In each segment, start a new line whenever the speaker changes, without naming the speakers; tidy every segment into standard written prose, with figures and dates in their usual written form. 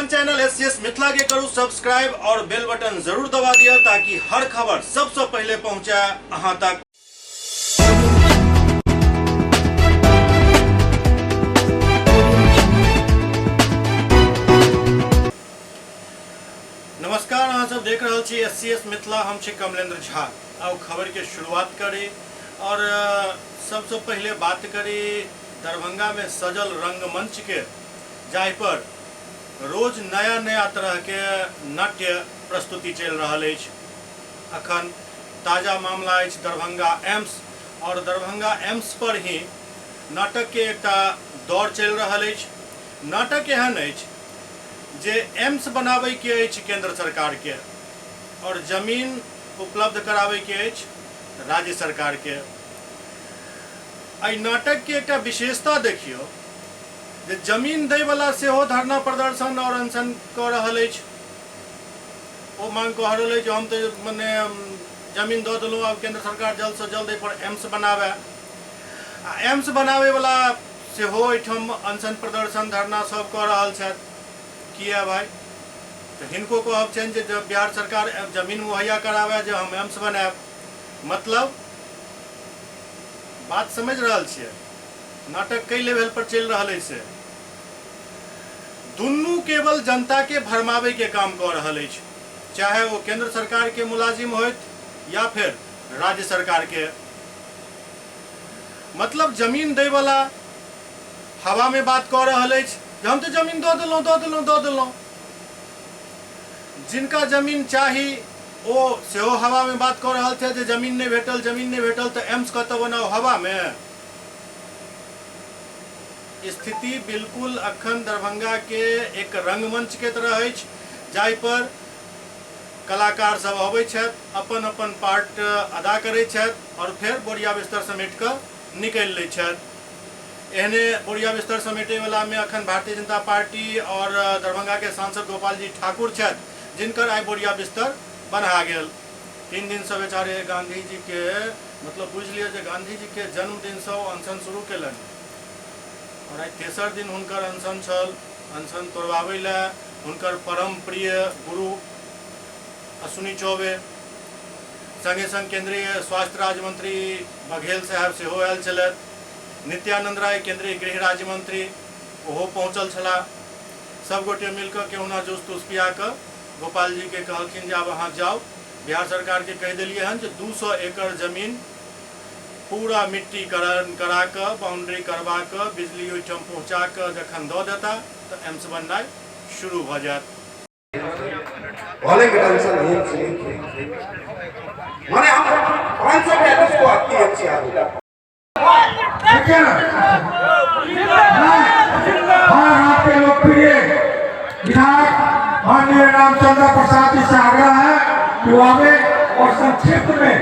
अपन channel S C S Mithila के करू सब्सक्राइब और बेल बटन जरूर दबा दिया ताकि हर खबर सबसे पहले पहुंचे अहां तक। नमस्कार, अहाँ सब देख रहल छी एस सी एस मिथिला, हम छी कमलेंद्र झा। आउ खबर के शुरुआत करी और सबसे पहले बात करी दरभंगा में सजल रंगमंच के, जाहि पर रोज नया नया तरह के नाट्य प्रस्तुति चलि रहल अछि। अखन ताजा मामला अछि दरभंगा एम्स और दरभंगा एम्स पर ही नाटक के एकटा दौर चलि रहल अछि। नाटक एहन अछि जे एम्स बनाबै के अछि केंद्र सरकार के और जमीन उपलब्ध कराबै के अछि राज्य सरकार के। एहि नाटक के एकटा विशेषता देखियौ जे जमीन दै वाला सेहो धरना प्रदर्शन और अनशन कऽ रहल अछि। ओ मांग कऽ रहल अछि जे हम तऽ मने जमीन दऽ देलहुँ, आब केंद्र सरकार जल्द से जल्द एहि पर एम्स बनावे। आ एम्स बनावे वाला सेहो एहिठाम अनशन प्रदर्शन धरना सब कऽ रहल छथि। किया भाई? तऽ हिनको कहब छनि जे जब बिहार सरकार जमीन मुहैया करावे जे हम एम्स बनायब। मतलब बात समझ रहल छियै, नाटक कई लेवल पर चलि रहल अछि। से दुनू केवल जनता के भरमाबै के काम कऽ रहल अछि, चाहे ओ केंद्र सरकार के मुलाजिम होथि या फिर राज्य सरकार के। मतलब जमीन दै वाला हवा में बात कऽ रहल अछि जे हम तऽ जमीन दऽ देलहुँ, दऽ देलहुँ, दऽ देलहुँ। जिनका जमीन चाही ओ सेहो हवा में बात कऽ रहल छथि जे जमीन नहि भेटल, जमीन नहि भेटल, तऽ एम्स कतऽ बनाउ हवा में? स्थिति बिल्कुल अखन दरभंगा के एक रंगमंच के तरह अछि, जाहि पर कलाकार सब अबै छथि, अपन अपन पार्ट अदा करै छथि और फेर बोरिया बिस्तर समेट कऽ निकलि लै छथि। एहने बोरिया बिस्तर समेटे वाला में अखन भारतीय जनता पार्टी और दरभंगा के सांसद गोपाल जी ठाकुर छथि, जिनकर आइ बोरिया बिस्तर बन्हा गेल। 3 दिन से बेचारे गांधी जी के, मतलब बुझि लिअ जे गांधी जी के जन्मदिन से ओ अनशन शुरू केलनि और आइ तेसर दिन हुनकर अनशन छल। अनशन तोड़बाबै लए हुनकर परम प्रिय गुरु अश्विनी चौबे संगे संग केंद्रीय स्वास्थ्य राज्य मंत्री बघेल साहब सेहो आयल छलथि। नित्यानंद राय केंद्रीय गृह राज्य मंत्री ओहो पहुंचल छलाह। सब गोटे मिलकऽ केहुना जूस तूस पिया कऽ गोपाल जी के कहलखिन जे आब अहाँ जाउ, बिहार सरकार के कहि देलियै हन जे 200 एकड़ जमीन पूरा मिट्टीकरण करा कऽ, बाउंड्री करवा कऽ, बिजली ओहिठाम पहुंचा कऽ जखन दऽ देता तऽ एम्स बननाइ शुरू भऽ जायत।
भले टेंशन नहीं माने हम 533 को आती है अच्छी आदमी।
लेकिन मैं आपके लोकप्रिय विधायक माननीय रामचंद्र प्रसाद जी से आग्रह है कि वो आवे और संक्षिप्त में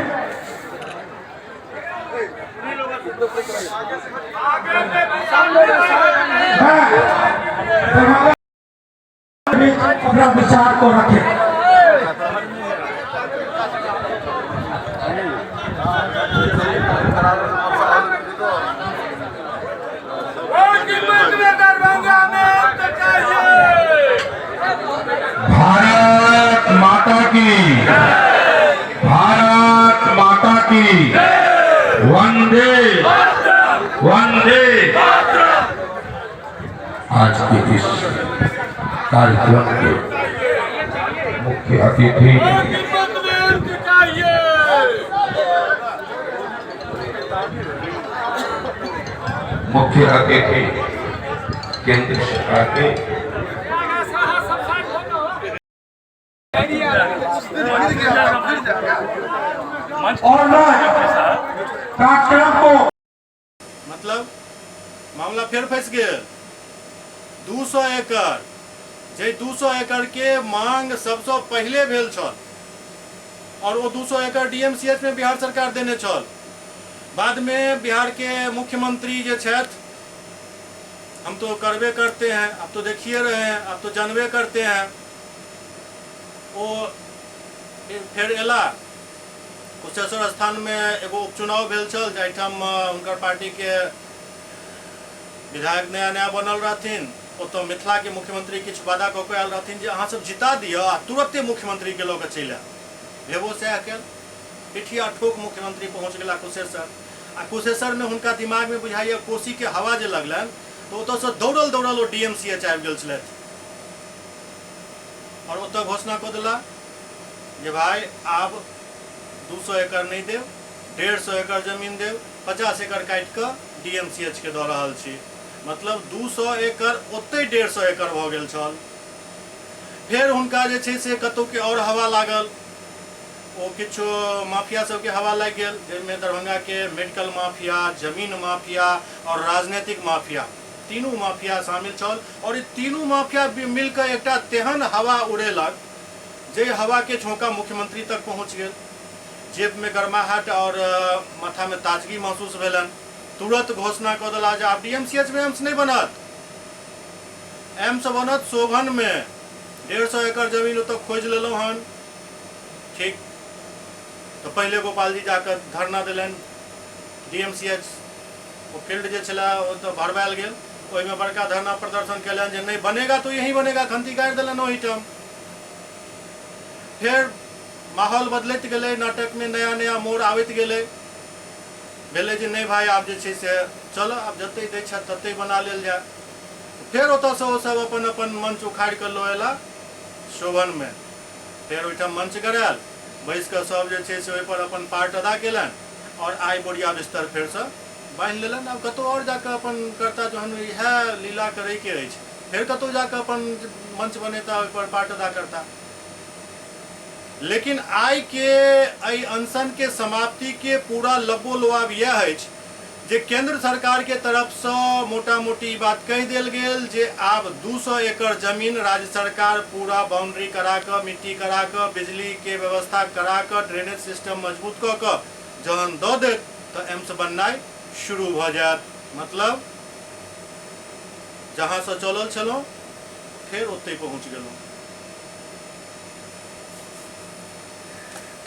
मैं अपना विचार को रखें।
भारत माता की, भारत माता की, वंदे वंदे। आज के इस कार्यक्रम के मुख्य अतिथि मुख्य अतिथि केंद्र सरकार के
और मैं कार्यक्रम को
मतलब मामला फेर फंसि गेल। 200 एकड़, जे 200 एकड़ के मांग सबसँ पहिले भेल छल और ओ 200 एकड़ डीएमसीएच में बिहार सरकार देने छल। बाद में बिहार के मुख्यमंत्री जे छथि, हम तो करबे करते हैं, आप तो देखिए रहे हैं, आप तो जानबे करते हैं, ओ फेर एला कुशेश्वर स्थान में एगो उपचुनाव भेल छल जाहिठाम हुनकर पार्टी के विधायक नया नया बनल रहथिन। ओतऽ मिथिलाके मुख्यमंत्री किछु वादा कऽ कऽ आयल रहथिन जे अहाँ सब जिता दिअ आ तुरते मुख्यमंत्रीके लऽ कऽ चलि आयब। भेबो सएह कयल। पिठिया ठोक मुख्यमंत्री पहुँच गेला कुशेश्वर आ कुशेश्वरमे हुनका दिमागमे बुझाइए कोसीके हवा जे लगलनि तऽ ओतऽसँ दौड़ल दौड़ल ओ डी एम सी एच आबि गेल छलथि आओर ओतऽ घोषणा कऽ देला जे भाइ आब 200 एकड़ नहि देब, 150 एकड़ जमीन देब, 50 एकड़ काटि कऽ डी एम सी एच के दऽ रहल छी। मतलब 200 एकड़ ओतहि 150 एकड़ भऽ गेल छल। फेर हुनका जे छै से कतहुके आओर हवा लागल, ओ किछु माफिया सबके हवा लागि गेल, जाहिमे दरभंगाके मेडिकल माफिया, जमीन माफिया आओर राजनीतिक माफिया, तीनू माफिया शामिल छल। आओर ई तीनू माफिया मिलकऽ एकटा तेहन हवा उड़ेलक जे हवाके झोंका मुख्यमंत्री तक पहुँच गेल। जेबमे गर्माहट आओर माथामे ताजगी महसूस भेलनि। तुरत घोषणा कऽ देला जे आब डी एम सी एच मे एम्स नहि बनत, एम्स बनत शोभनमे। 150 एकड़ जमीन ओतऽ खोजि लेलहुँ हन। ठीक, तऽ पहिले गोपालजी जाकऽ धरना देलनि डी एम सी एच ओ फील्ड जे छलै ओ तऽ भरबायल गेल, ओहिमे बड़का धरना प्रदर्शन केलनि जे नहि बनेगा तो यही बनेगा, खंती गाड़ि देलनि ओहिठाम। फेर माहौल बदलैत गेलै, नाटकमे नया नया मोड़ आबैत गेलै। भेलै जे नहि भाइ आब जे छै से चलऽ, आब जते दै छथि तते बना लेल जाय। फेर ओतऽसँ ओसभ अपन अपन मंच उखाड़ि कऽ लऽ अयला शोभनमे। फेर ओहिठाम मंच गड़ायल, बैस कऽ सभ जे छै से ओहिपर अपन पार्ट अदा केलनि आओर आइ बोरिया बिस्तर फेरसँ बान्हि लेलनि। आब कतहु आओर जाकऽ अपन करता जहन इएह लीला करैके अछि, फेर कतहु जाकऽ अपन मंच बनेता, ओहिपर पार्ट अदा करता। लेकिन आइ के एहि अनशन के समाप्ति के पूरा लबो लुआब यह अछि जे केंद्र सरकार के तरफ से मोटा मोटी ई बात कहि देल गेल जे आब 200 एकड़ जमीन राज्य सरकार पूरा बाउंड्री करा कऽ, मिट्टी करा कऽ, बिजली के व्यवस्था करा कऽ, ड्रेनेज सिस्टम मजबूत कऽ कऽ जहन दऽ देत तऽ एम्स बननाइ शुरू भऽ जायत। मतलब जहाँ से चलल छलहुँ फेर ओतहि पहुँच गेलहुँ।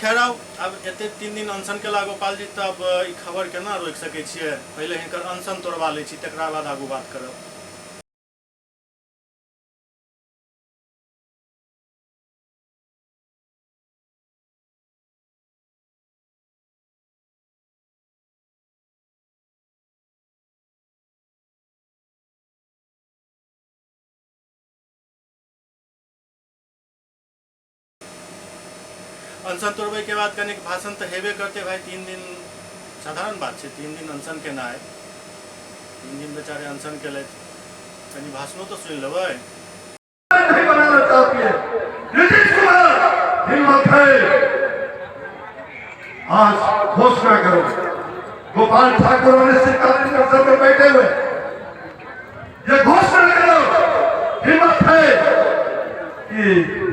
खैर आब एते 3 दिन अनशन केला गोपालजी, तब ई खबर केना रोकि सकै छियै? पहिले हिनकर अनशन तोड़बा लै छी, तकरा बाद आगू बात करब। अनशन तोड़बै के बाद कनिक भाषण तऽ हेबे करतै भाई। 3 दिन साधारण बात छै, 3 दिन अनशन केनाइ, 3 दिन बेचारे अनशन केलथि, कनि भाषणो तऽ सुनि लेबै।
नहीं बनाना चाहती है नीतीश कुमार, हिम्मत है आज घोषणा करो। गोपाल ठाकुर अनिश्चितकालीन अवसर पर बैठे हुए ये घोषणा करो, हिम्मत है कि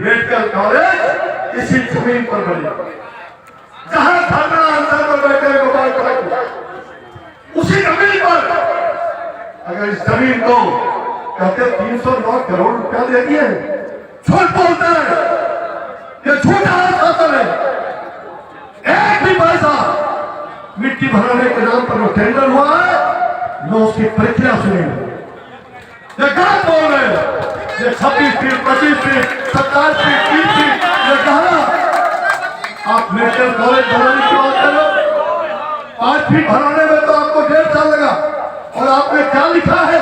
मेडिकल कॉलेज इसी जमीन पर बने जहां धरना अनशन पर बैठे हुए गोपाल ठाकुर, उसी जमीन पर। अगर इस जमीन को कहते 309 करोड़ रुपया दे दिए, झूठ बोलते हैं, ये झूठा शासन है। एक भी पैसा मिट्टी भराने के नाम पर टेंडर हुआ है न उसकी प्रक्रिया सुनी। ये गलत बोल रहे हैं। ये 26 फीट, 25 फीट, 27 फीट, 30 फीट, ये कहा आप मेडिकल कॉलेज बनाने की बात कर रहे हो? 5 फीट भराने में तो आपको 1.5 साल लगा। और आपने क्या लिखा है?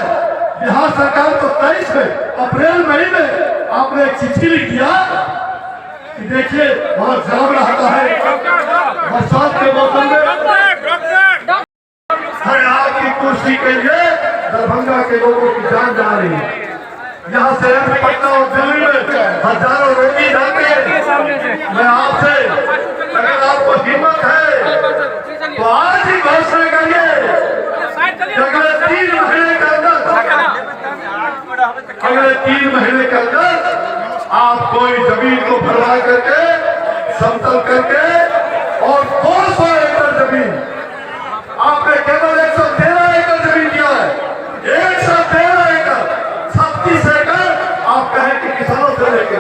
बिहार सरकार को 23 में अप्रैल मई में आपने एक चिट्ठी लिख दिया कि देखिए वहां जाम रहता है बरसात के मौसम में। सरकार की कुर्सी के लिए दरभंगा के लोगों की जान जा रही है। यहाँ से पटना और दिल्ली में हजारों रोगी जाते हैं। मैं आपसे, अगर आपको हिम्मत है तो आज ही घोषणा करिए कि अगले 3 महीने के अंदर, अगले 3 महीने के अंदर आप कोई जमीन को भरवा करके समतल करके और 200 एकड़ जमीन, आपने केवल 113 एकड़ जमीन दिया है, 113 एकड़, 36 एकड़ आप कहें कि किसानों से लेके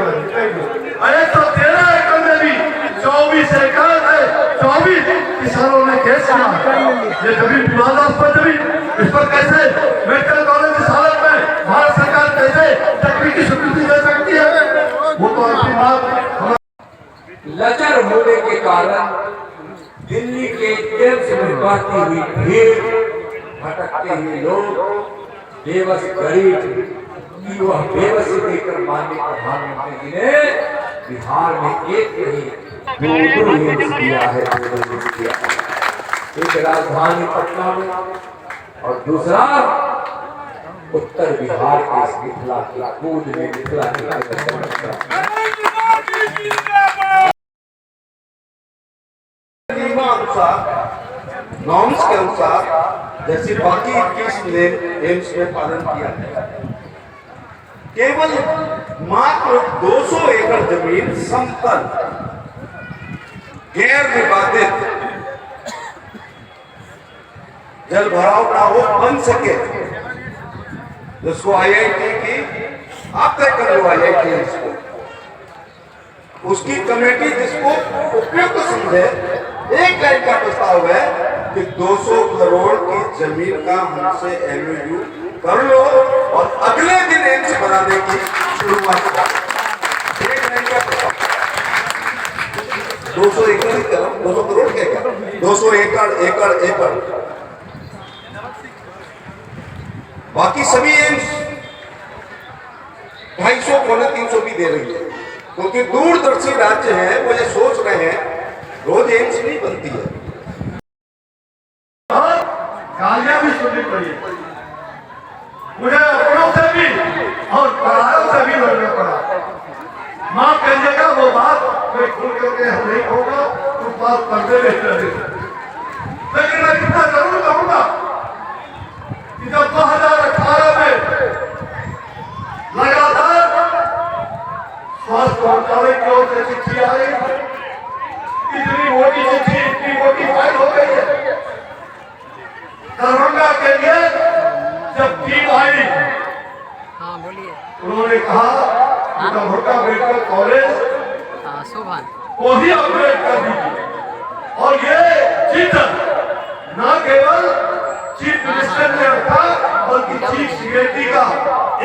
113 एकड़ में भी 24 एकड़ है, 24 किसानों ने केस किया। ये जमीन विवादास्पद जमीन, इस पर कैसे मेडिकल कॉलेज इस हालत में भारत सरकार कैसे की स्वीकृति दे सकती है, वो तो अपनी बात।
लचर होने के कारण दिल्ली के एम्स में बढ़ती हुई भीड़, भटकते हुए लोग, बेबस गरीब की वह बेबसी देखकर माननीय प्रधानमंत्री जी ने बिहार में एक नहीं, दो दो एम्स दिया है, दो दो एम्स दिया है। एक राजधानी पटना में और दूसरा उत्तर बिहार के इस मिथिला की गोद में, मिथिला के।
नियमानुसार, नॉर्म्स के अनुसार, जैसे बाकी 21 एम्स में पालन किया है। केवल मात्र 200 एकड़ जमीन समतल, गैर विवादित, जल भराव ना हो, बन सके, जिसको आईआईटी की आप तय कर लो, आईआईटी इसको उसकी कमेटी जिसको उपयुक्त समझे। एक लाइन का प्रस्ताव है कि 200 करोड़ की जमीन का हमसे एमओयू कर लो और अगले दिन एम्स बनाने की शुरुआत करो। एक लाइन का प्रस्ताव, 200 एकड़ ही करो, 200 करोड़ क्या क्या, 200 एकड़, एकड़, एकड़। बाकी सभी एम्स 250, 275 भी दे रही है, क्योंकि दूरदर्शी राज्य है, वो ये सोच रहे हैं, रोज एम्स नहीं बनती है।
और गालियां भी सुननी पड़ी है मुझे, अपनों से भी और परायों से भी लड़ना पड़ा। माफ करिएगा, वो बात मैं खुल करके नहीं कहूंगा, उस बात पर्दे में रहे। लेकिन मैं इतना जरूर कहूंगा कि जब 2018 में लगातार स्वास्थ्य मंत्रालय की ओर से चिट्ठी आ रही थी, इतनी मोटी चिट्ठी, इतनी मोटी फाइल हो गई है। दरभंगा के लिए जब टीम आई,
हाँ, बोलिए।
उन्होंने कहा कि दरभंगा मेडिकल कॉलेज
हाँ, शोभन।
को ही अपग्रेड कर दीजिए। और ये जिद न केवल चीफ मिनिस्टर ने रखा, बल्कि चीफ सेक्रेटरी का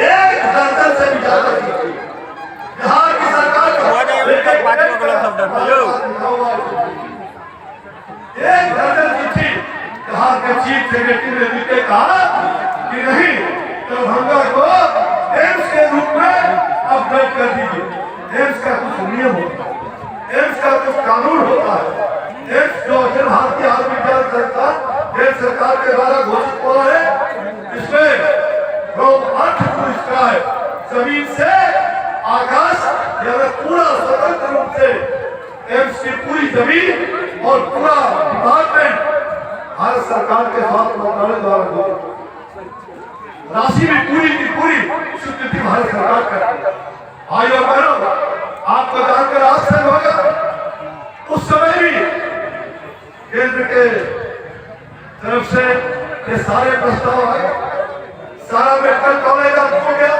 एक दर्जन से भी ज्यादा चिट्ठी, बिहार की सरकार का एक दर्जन चिट्ठी बिहार के चीफ सेक्रेटरी ने लिख के कहा कि नहीं, दरभंगा को एम्स के रूप में अपग्रेड कर दीजिए। एम्स का कुछ नियम होता है, एम्स का कुछ कानून होता है। एम्स जो अखिल भारतीय आयुर्विज्ञान संस्थान केंद्र सरकार के द्वारा घोषित हुआ है, इसमें फ्रॉम अर्थ टू स्काई, जमीन से आकाश, यानी पूरा स्वतंत्र रूप से एम्स की पूरी जमीन और पूरा डिपार्टमेंट भारत सरकार के स्वास्थ्य मंत्रालय द्वारा घोषित, राशि भी पूरी की पूरी स्वीकृति भारत सरकार करती है। भाई और बहनों, आपको जानकर आश्चर्य होगा, उस समय भी केंद्र के तरफ से ये सारे प्रस्ताव आए, सारा मेडिकल कॉलेज अब हो गया।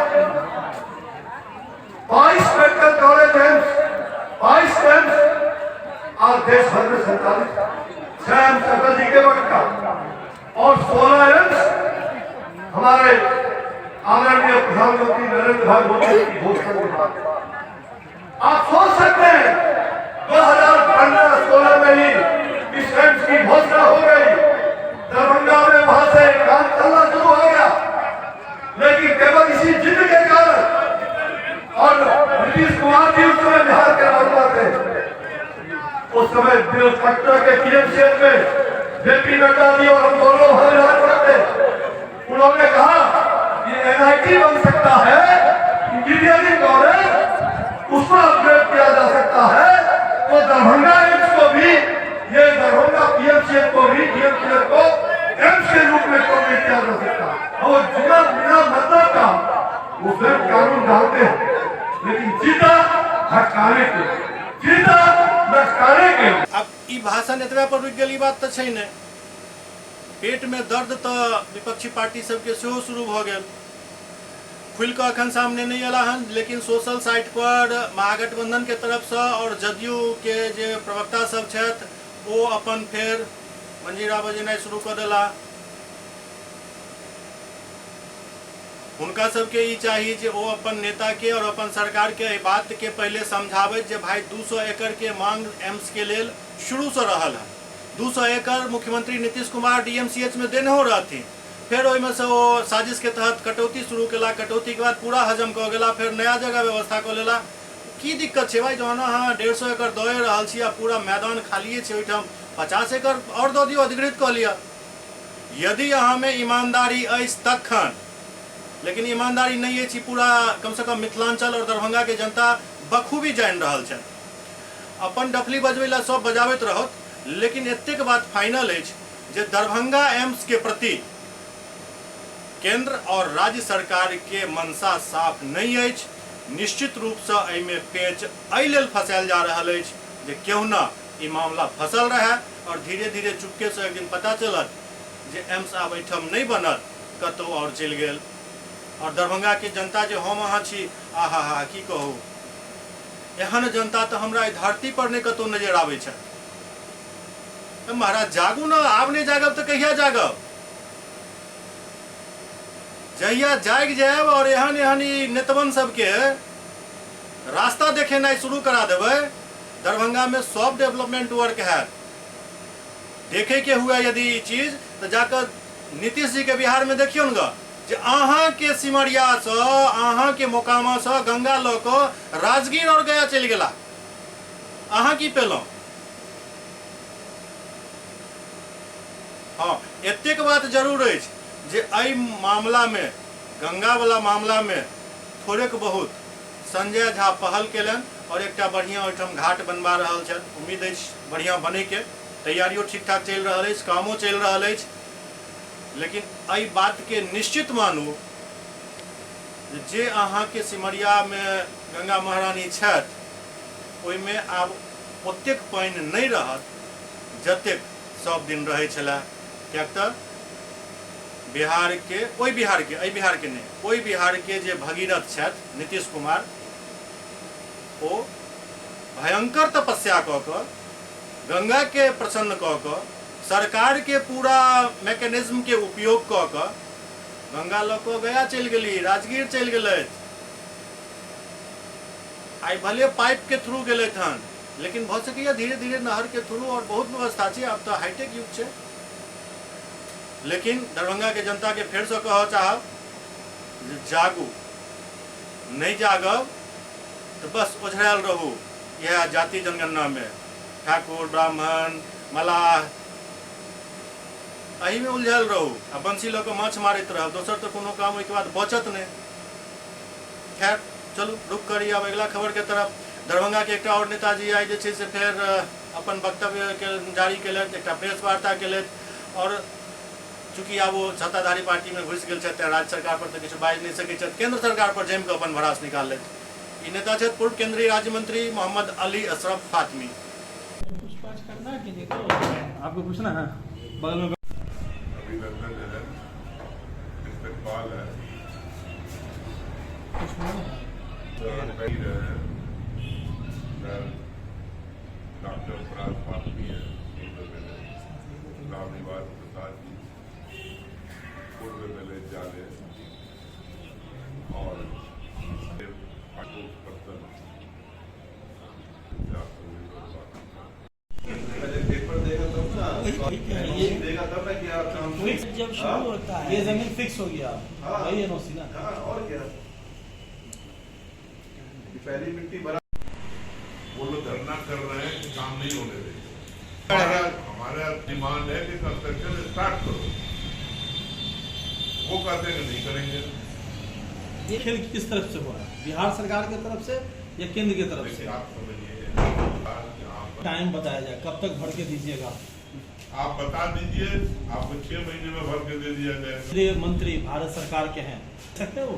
22 मेडिकल कॉलेज एम्स, 22 एम्स आज देश भर में संचालित। 6 एम्स अटल जी के वक्त का और 16 एम्स हमारे आदरणीय प्रधानमंत्री नरेंद्र भाई मोदी की घोषणा के बाद। आप सोच सकते हैं, 2015-16 में ही इस एम्स की घोषणा हो गई। दरभंगा में वहां से काम चलना शुरू हो गया, लेकिन केवल इसी जिद के कारण, और नीतीश कुमार जी उस समय बिहार के राज्यपाल थे, उस समय पटना के पीएमसीएच में जेपी नड्डा जी और हम दोनों वहां विराजमान थे। उन्होंने कहा कि एनआईटी बन सकता है, इंजीनियरिंग कॉलेज, उसको अपग्रेड किया जा सकता है, तो दरभंगा एम्स को भी, ये दरभंगा पीएमसीएच को भी, डीएमसीएच को एम्स के रूप में क्यों नहीं किया जा सकता? और बिना बिना मतलब का वो फिर कानून डालते हैं, लेकिन जीता भटकाने के, जीता लटकाने के।
आब ई भाषण एतबे पर रुकि गेल, ई बात तऽ छै नहि। पेटमे दर्द तऽ विपक्षी पार्टी सबके सेहो शुरू भऽ गेल। खुलि कऽ एखन सामने नहि अयला हन, लेकिन सोशल साइट पर महागठबंधन के तरफसँ और जदयू के जे प्रवक्ता सब छथि, ओ अपन फेर मंजीरा बजेनाइ शुरू कऽ देला। हुनका सबके ई चाही जे ओ अपन नेता के और अपन सरकार के एहि बात के पहिले समझाबैत जे भाई 200 एकड़ के मांग एम्स के लेल शुरू से रहल है। 200 एकड़ मुख्यमंत्री नीतीश कुमार डीएमसीएच में देने हो रहथिन, फेर ओहिमे से ओ साजिश के तहत कटौती शुरू केला, कटौती के बाद पूरा हजम कऽ गेला, फेर नया जगह व्यवस्था कऽ लेला। की दिक्कत छै भाई, जहन अहाँ 150 एकड़ दए रहल छी आ पूरा मैदान खालिए छै, ओहिठाम 50 एकड़ आओर दऽ दियौ, अधिकृत कऽ लिअ। यदि अहाँमे ईमानदारी अछि तखन, लेकिन ईमानदारी नहि अछि पूरा कमसँ कम मिथिलांचल आओर दरभंगाके जनता बखूबी जानि रहल छथि। अपन डफली बजबै लए सब बजाबैत रहत, लेकिन एतेक बात फाइनल अछि जे दरभंगा एम्स के प्रति केंद्र और राज्य सरकार के मंशा साफ नहि अछि। निश्चित रूपसँ एहिमे पेंच एहि लेल फंसायल जा रहल अछि जे केहुना ई मामला फंसल रहए और धीरे धीरे चुपके से एक दिन पता चलत जे एम्स आब एहिठाम नहि बनत, कतहु और चलि गेल। और दरभंगा के जनता जे हम अहाँ छी, आहा हा की कहू, एहन जनता तऽ हमरा एहि धरती पर नहि कतहु नजर आबै छथि। महाराज जागू ने, आब नहि जागब तऽ कहिया जागब? जहिया जागि जायब और एहन एहन ई नेतवन सबके रास्ता देखेनाइ शुरू करा देबै, दरभंगा में सब डेवलपमेंट वर्क हैत। देखे के हुआ यदि ई चीज तो जाकर नीतीश जी के बिहार में देखियौ ने जे अहाँ के सिमरिया से, अहाँ के मोकामा से गंगा लऽ कऽ राजगीर और गया चलि गेला, अहाँ की पेलहुँ? हाँ, एतेक बात जरूर अछि जे एहि मामला में, गंगा वाला मामला में थोड़ेक बहुत संजय झा पहल केलनि और एकटा बढ़िया ओहिठाम घाट बनबा रहल छथि। उम्मीद अछि बढ़िया बनैके, तैयारियो ठीक ठाक चलि रहल अछि, कामो चलि रहल अछि। लेकिन एहि बातके निश्चित मानू जे अहाँके सिमरियामे गंगा महारानी छथि ओहिमे आब ओतेक पानि नहि रहत जतेक सब दिन रहै छलै। किएक तऽ बिहारके, ओहि बिहारके, एहि बिहारके नहि, ओहि बिहारके जे भगीरथ छथि नीतीश कुमार, ओ भयंकर तपस्या कऽ कऽ गंगाके प्रसन्न कऽ कऽ सरकारके पूरा मैकेनिज्मके उपयोग कऽ कऽ गंगा लऽ कऽ गया चलि गेली, राजगीर चलि गेलथि। आइ भले पाइपके थ्रू गेलथि हन, लेकिन भऽ सकैए धीरे धीरे नहरके थ्रू और बहुत व्यवस्था छै, आब तऽ हाईटेक युग छै। लेकिन दरभंगाके जनताके फेरसँ कहऽ चाहब जे जागू, नहि जागब तऽ बस ओझरायल रहू इएह जाति जनगणनामे, ठाकुर ब्राह्मण मलाह एहिमे उलझल रहू आ बंसी लऽ कऽ माछ मारैत रहब, दोसर तऽ कोनो काम ओहिके बाद बचत नहि। खैर चलू रुक करी आब अगिला खबरके तरफ। दरभंगाके एकटा आओर नेताजी आइ जे छै से फेर अपन वक्तव्यके जारी केलथि, एकटा प्रेस वार्ता केलथि और चूँकि आब ओ सत्ताधारी पार्टीमे घुसि गेल छथि तेँ राज्य सरकार पर तऽ किछु बाजि नहि सकैत छथि, केंद्र सरकार पर जमि कऽ अपन भड़ास निकाललथि। ई नेता छथि पूर्व केंद्रीय राज्य मंत्री मोहम्मद अली अशरफ फातमी।
पूछताछ करना है कि देखो आपको पूछना है बगल में।
अभिनंदन है, इस्तकबाल है, डॉक्टर फराज फातमी है, रामनिवास प्रसाद जी, पूर्व एम एल जाले और बर्तन।
पेपर देगा तब ना, देगा तब ना कि आप काम
जब शुरू होता है। ये जमीन फिक्स हो गया, वही एनओसी ना।
हाँ, और क्या, पहली मिट्टी भरा।
वो लोग धरना कर रहे हैं कि काम नहीं होने देंगे। हमारा डिमांड है कि कंस्ट्रक्शन स्टार्ट करो, वो कहते हैं नहीं करेंगे।
ये खेल किस तरफ से हो रहा है, बिहार सरकार के तरफ से या केंद्र की तरफ से?
आप समझिए,
टाइम बताया जाए कब तक भर के दीजिएगा।
आप बता दीजिए, आपको 6 महीने में भर के दे दिया जाएगा।
केंद्रीय मंत्री भारत सरकार के हैं, सकते हो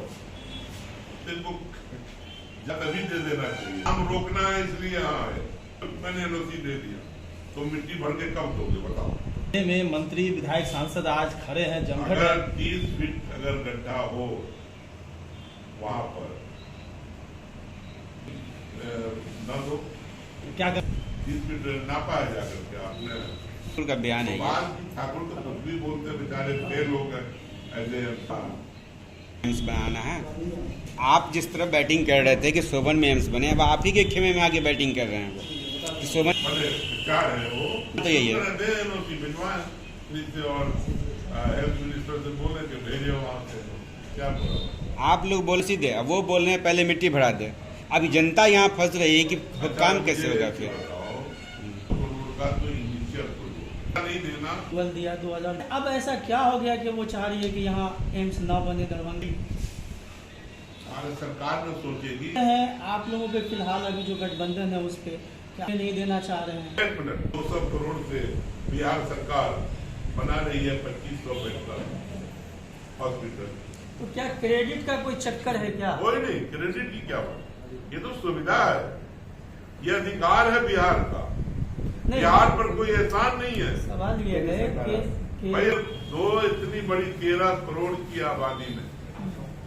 तभी दे देना चाहिए। हम रोकना है इसलिए यहाँ आए, मैंने एनओसी दे दिया तो मिट्टी भर के कब दोगे बताओ?
में मंत्री विधायक सांसद आज खड़े हैं जमघट।
अगर 30 फीट अगर गड्ढा हो वहाँ पर न दो
क्या कर
30 फीट नापा है जाकर के आपने
का बयान है।
ठाकुर तो कुछ भी बोलते बेचारे फेल हो गए ऐसे।
एम्स बनाना है। आप जिस तरह बैटिंग कर रहे थे कि शोभन में एम्स बने, अब आप ही के खेमे में आके बैटिंग कर रहे हैं वो कि शोभन
क्या है वो
तो यही है।
और हेल्थ मिनिस्टर से बोले कि भेजे वहाँ से, क्या
आप लोग बोल सीधे, अब वो बोल रहे हैं पहले मिट्टी भरा दे। अभी जनता यहाँ फंस रही है कि काम कैसे होगा फिर।
बल दिया 2000। अब ऐसा क्या हो गया कि वो चाह रही है कि यहाँ एम्स ना बने दरभंगा?
सरकार ने सोचेगी
है आप लोगों पे फिलहाल अभी जो गठबंधन है उस पे क्या नहीं देना चाह रहे हैं।
200 करोड़ से बिहार सरकार बना रही है 2500 बेड का हॉस्पिटल।
तो क्या क्रेडिट का कोई चक्कर है क्या?
कोई नहीं, क्रेडिट की क्या बात, ये तो सुविधा है, ये अधिकार है बिहार का। बिहार पर कोई एहसान नहीं है।
सवाल ये है कि
भाई दो इतनी बड़ी 13 करोड़ की आबादी में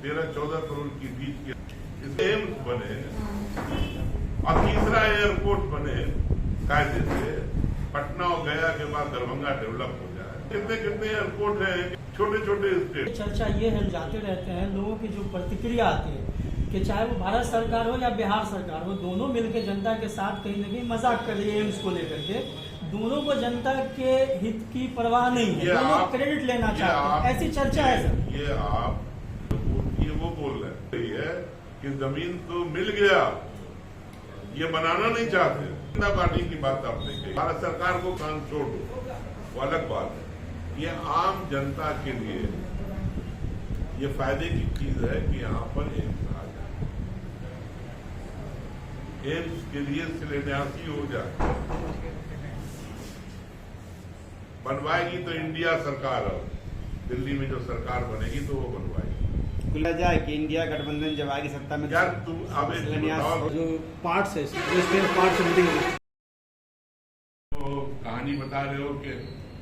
13-14 करोड़ की बीच के एम्स बने और तीसरा एयरपोर्ट बने कायदे से, पटना और गया के बाद दरभंगा डेवलप हो जाए। कितने कितने एयरपोर्ट हैं, छोटे छोटे स्टेट।
चर्चा ये है, जाते रहते हैं लोगों की जो प्रतिक्रिया आती है कि चाहे वो भारत सरकार हो या बिहार सरकार हो, दोनों मिलकर जनता के साथ कहीं ना कहीं मजाक कर रही है एम्स को लेकर के। दोनों को जनता के हित की परवाह नहीं है, दोनों क्रेडिट लेना चाहते हैं, ऐसी चर्चा है सर।
ये आप ये वो बोल रहे हैं कि जमीन तो मिल गया, ये बनाना नहीं चाहते। जनता पार्टी की बात आपने कही, भारत सरकार को कान छोड़ दो, वो अलग बात है। ये आम जनता के लिए ये फायदे की चीज है कि यहाँ पर एम्स आ जाए, एम्स के लिए शिलान्यासी हो जाए। बनवाएगी तो इंडिया सरकार, अब दिल्ली में जो सरकार बनेगी तो वो बनवाएगी।
खुला जाए कि इंडिया गठबंधन जब आएगी सत्ता में,
यार तुम अब
जो पार्ट्स है, पार्ट्स मीटिंग
तो कहानी बता रहे हो कि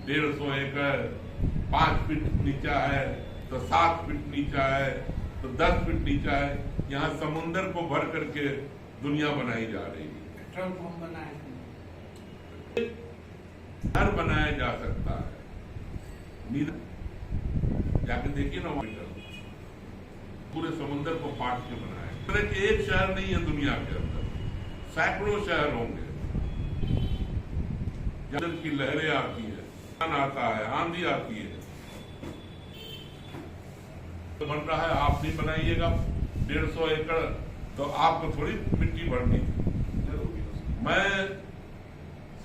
150 एकड़ 5 फीट नीचा है तो 7 फीट नीचा है तो 10 फीट नीचा है। यहाँ समुन्दर को भर करके दुनिया बनाई जा रही है।
पेट्रोल पंप बनाए,
घर बनाया जा सकता है। जाके देखिए ना, पूरे समुद्र को पाट के बनाया। एक शहर नहीं है दुनिया के अंदर, सैकड़ों शहर होंगे। जल की लहरें आती है, आता है, आंधी आती है। तो बन रहा है, आप नहीं बनाइएगा 150 एकड़ तो आपको थोड़ी मिट्टी भरनी थी। मैं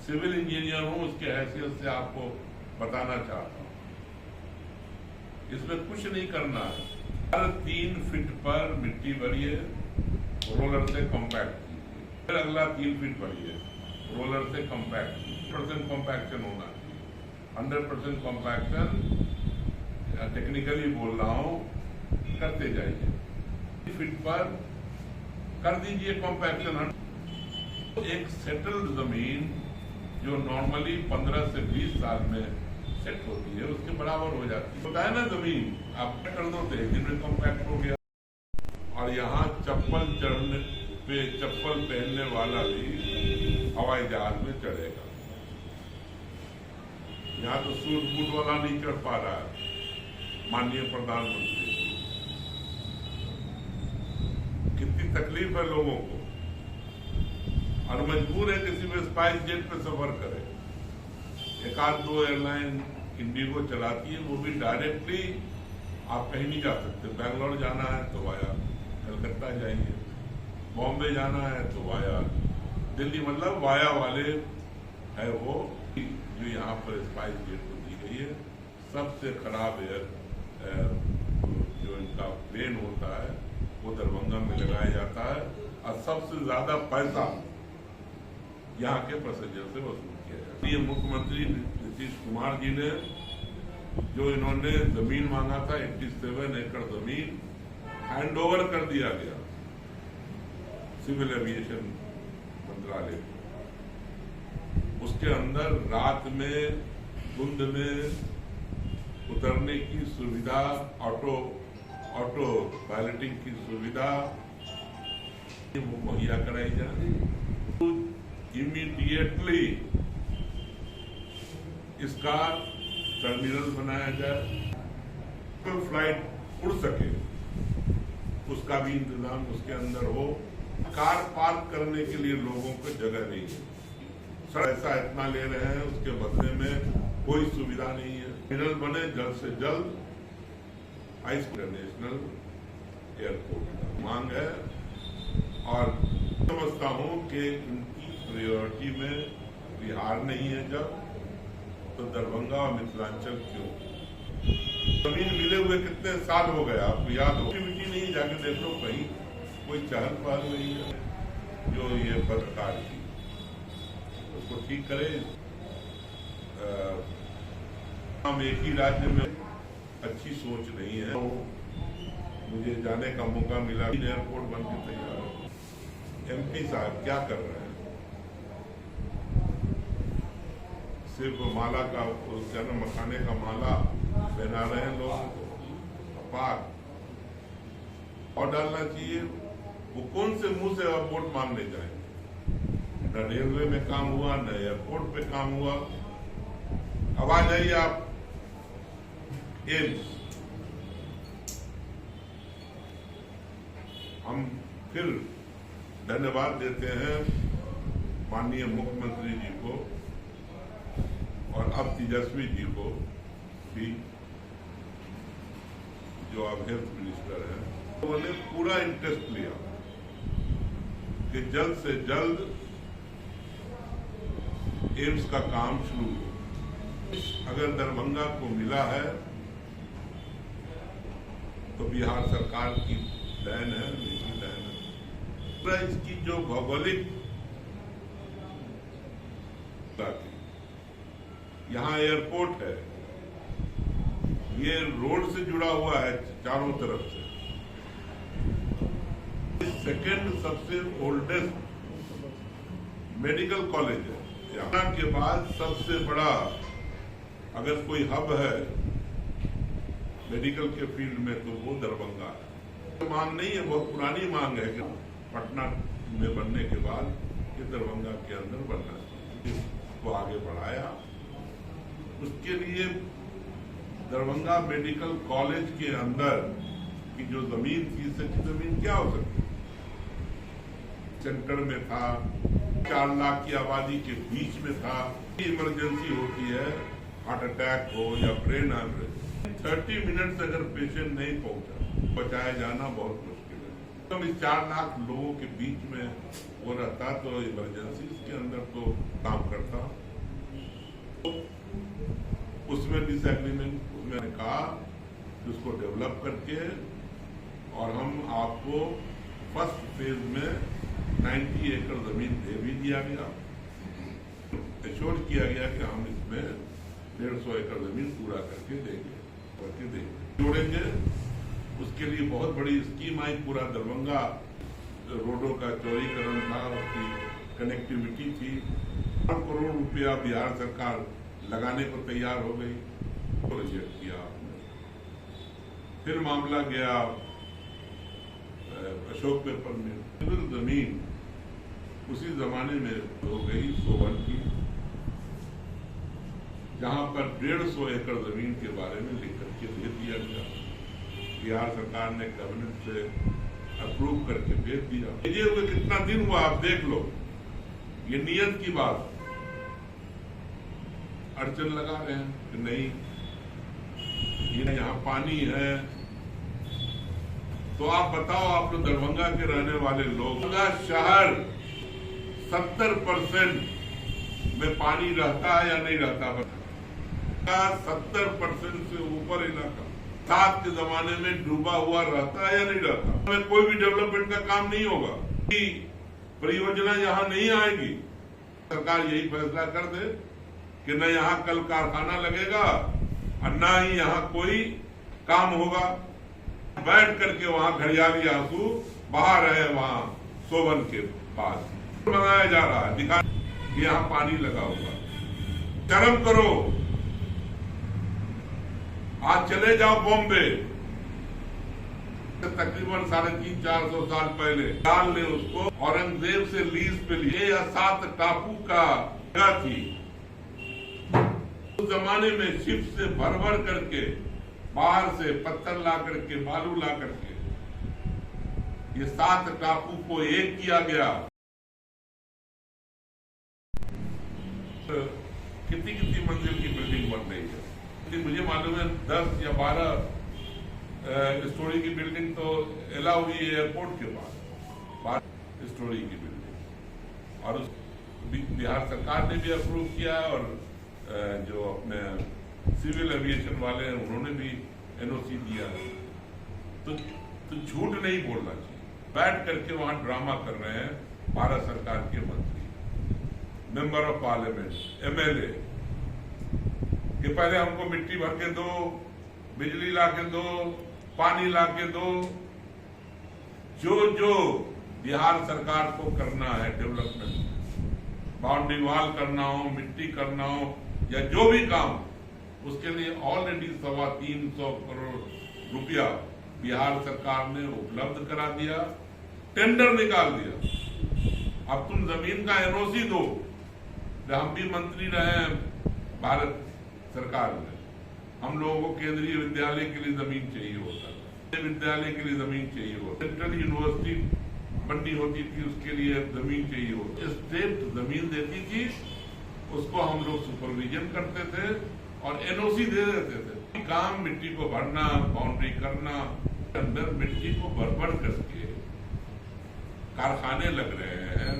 सिविल इंजीनियर हूं, उसके हैसियत से आपको बताना चाहता हूं, इसमें कुछ नहीं करना है। हर 3 फीट पर मिट्टी भरिए, रोलर से कॉम्पैक्ट कीजिए। फिर अगला 3 फीट भरिए, रोलर से कॉम्पैक्ट कीजिए। 100% कॉम्पैक्शन होना चाहिए, 100% कॉम्पैक्शन टेक्निकली बोल रहा हूं, करते जाइए। 3 फीट पर कर दीजिए कॉम्पैक्शन। एक सेटल्ड जमीन जो नॉर्मली 15 से 20 साल में सेट होती है उसके बराबर हो जाती है। होता है ना जमीन, आप कर दो तो एक दिन में कॉम्पैक्ट हो गया। और यहाँ चप्पल चढ़ने पे चप्पल पहनने वाला भी हवाई जहाज में चढ़ेगा। यहाँ तो सूट बूट वाला नहीं चढ़ पा रहा है माननीय प्रधानमंत्री। कितनी तकलीफ है लोगों को, और मजबूर है किसी में स्पाइस जेट पे सफर करे। एक आध दो एयरलाइन इंडिगो चलाती है, वो भी डायरेक्टली आप कहीं नहीं जा सकते। बैंगलोर जाना है तो वाया कलकत्ता जाइए, बॉम्बे जाना है तो वाया दिल्ली, मतलब वाया वाले है वो। जो यहाँ पर स्पाइस जेट को दी गई है, सबसे खराब एयर जो इनका प्लेन होता है वो दरभंगा में लगाया जाता है, और सबसे ज्यादा पैसा यहाँ के पैसेंजर से वसूल किया जाता है। ये मुख्यमंत्री नीतीश कुमार जी ने जो इन्होंने जमीन मांगा था, 87 एकड़ जमीन हैंड ओवर कर दिया गया सिविल एविएशन मंत्रालय को। उसके अंदर रात में धुंध में उतरने की सुविधा, ऑटो पायलटिंग की सुविधा वो मुहैया कराई जाए। इमीडिएटली इसका टर्मिनल बनाया जाए, तो फ्लाइट उड़ सके। उसका भी इंतजाम उसके अंदर हो। कार पार्क करने के लिए लोगों को जगह नहीं है। सर ऐसा इतना ले रहे हैं, उसके बदले में कोई सुविधा नहीं है। टर्मिनल बने जल्द से जल्द, इंटरनेशनल एयरपोर्ट का मांग है। और समझता हूं कि इनकी प्रायोरिटी में बिहार नहीं है जब, तो दरभंगा और मिथिलांचल क्यों? जमीन मिले हुए कितने साल हो गए आपको याद हो? एक्टिविटी नहीं, जाके देख लो कहीं कोई चहल पहल नहीं है। जो ये पत्रकार की उसको ठीक करे। हम एक ही राज्य में अच्छी सोच नहीं है। मुझे जाने का मौका मिला, एयरपोर्ट बन के तैयार है। एमपी साहब क्या कर रहे हैं? सिर्फ माला का क्या ना, मखाने का माला पहना रहे हैं लोगों को, पाक और डालना चाहिए। वो कौन से मुंह से अब वोट मांगने जाएंगे? न रेलवे में काम हुआ, न एयरपोर्ट पे काम हुआ। अब आ जाइए आप एम्स। हम फिर धन्यवाद देते हैं माननीय मुख्यमंत्री जी को और अब तेजस्वी जी को भी, जो अब हेल्थ मिनिस्टर हैं। उन्होंने पूरा इंटरेस्ट लिया कि जल्द से जल्द एम्स का काम शुरू हो। अगर दरभंगा को मिला है तो बिहार सरकार की then है, मेरी then है। पूरा इसकी जो भौगोलिक, यहाँ एयरपोर्ट है, ये रोड से जुड़ा हुआ है चारों तरफ से। सेकेंड सबसे ओल्डेस्ट मेडिकल कॉलेज है। यहाँ के बाद सबसे बड़ा अगर कोई हब है मेडिकल के फील्ड में तो वो दरभंगा है। मांग नहीं है, बहुत पुरानी मांग है कि पटना में बनने के बाद ये दरभंगा के अंदर बनना चाहिए। इसको आगे बढ़ाया, उसके लिए दरभंगा मेडिकल कॉलेज के अंदर की जो जमीन थी, सच्ची जमीन क्या हो सकती? सेंटर में था, 4 लाख की आबादी के बीच में था। इमरजेंसी होती है, हार्ट अटैक हो या ब्रेन हेमरेज, 30 मिनट से अगर पेशेंट नहीं पहुंचा, बचाया जाना बहुत मुश्किल है। तो इस 4 लाख लोगों के बीच में वो रहता तो इमरजेंसी के अंदर तो काम करता। तो उसमें डिसएग्रीमेंट, उसमें कहा कि उसको डेवलप करके और हम आपको फर्स्ट फेज में 90 एकड़ जमीन दे भी दिया गया। एश्योर किया गया कि हम इसमें 150 एकड़ जमीन पूरा करके देंगे, जोड़ेंगे। उसके लिए बहुत बड़ी स्कीम आई। पूरा दरभंगा रोडों का चौड़ीकरण था, उसकी कनेक्टिविटी थी। 8 करोड़ रुपया बिहार सरकार लगाने को तैयार हो गई, रिजेक्ट किया आपने। फिर मामला गया अशोक पेपर में। जमीन उसी जमाने में हो गई सोवन की, जहां पर 150 एकड़ जमीन के बारे में लिख करके दे दिया गया। बिहार सरकार ने कैबिनेट से अप्रूव करके भेज दिया। भेजे हुए कितना दिन हुआ आप देख लो, ये नियत की बात। अड़चन लगा रहे हैं कि नहीं ये यहाँ पानी है। तो आप बताओ, आप लोग दरभंगा के रहने वाले लोग, दरभंगा शहर 70% में पानी रहता है या नहीं रहता? 70% से ऊपर इलाका सात के जमाने में डूबा हुआ रहता है या नहीं रहता? में कोई भी डेवलपमेंट का काम नहीं होगा, परियोजना यहाँ नहीं आएगी। सरकार यही फैसला कर दे कि न यहाँ कल कारखाना लगेगा और न ही यहाँ कोई काम होगा। बैठ करके वहां घड़ियाली आंसू बहा रहे हैं, वहां सोवन के पास बनाया जा रहा है, दिखा यहाँ पानी लगा हुआ। शर्म करो, आज चले जाओ बॉम्बे, तकरीबन 350-400 साल पहले लाल ने उसको औरंगजेब से लीज पे लिए या 7 टापू का जगह थी। उस जमाने में शिप से भर भर करके बाहर से पत्थर ला करके, बालू ला करके ये 7 टापू को एक किया गया। कितनी कितनी मंजिल की बिल्डिंग बन रही है, मुझे मालूम है 10 या 12 स्टोरी की बिल्डिंग तो अलाउ हुई है एयरपोर्ट के पास, 12 स्टोरी की बिल्डिंग, और उस बिहार सरकार ने भी अप्रूव किया और जो अपने सिविल एविएशन वाले हैं उन्होंने भी एनओसी दिया है। तो झूठ नहीं बोलना चाहिए। बैठ करके वहां ड्रामा कर रहे हैं भारत सरकार के मंत्री, मेंबर ऑफ पार्लियामेंट, एमएलए, कि पहले हमको मिट्टी भर के दो, बिजली ला के दो, पानी ला के दो। जो जो बिहार सरकार को करना है डेवलपमेंट, बाउंड्री वॉल करना हो, मिट्टी करना हो, या जो भी काम, उसके लिए ऑलरेडी 325 करोड़ रुपया बिहार सरकार ने उपलब्ध करा दिया, टेंडर निकाल दिया। अब तुम जमीन का एनओसी दो। हम भी मंत्री रहे हैं भारत सरकार में, हम लोगों को केंद्रीय विद्यालय के लिए जमीन चाहिए होता था, विद्यालय के लिए जमीन चाहिए होती, सेंट्रल यूनिवर्सिटी बननी होती थी, उसके लिए जमीन चाहिए होती। स्टेट जमीन देती थी, उसको हम लोग सुपरविजन करते थे और एनओसी दे देते थे। काम मिट्टी को भरना, बाउंड्री करना, अंदर मिट्टी को भर भर करके कारखाने लग रहे हैं,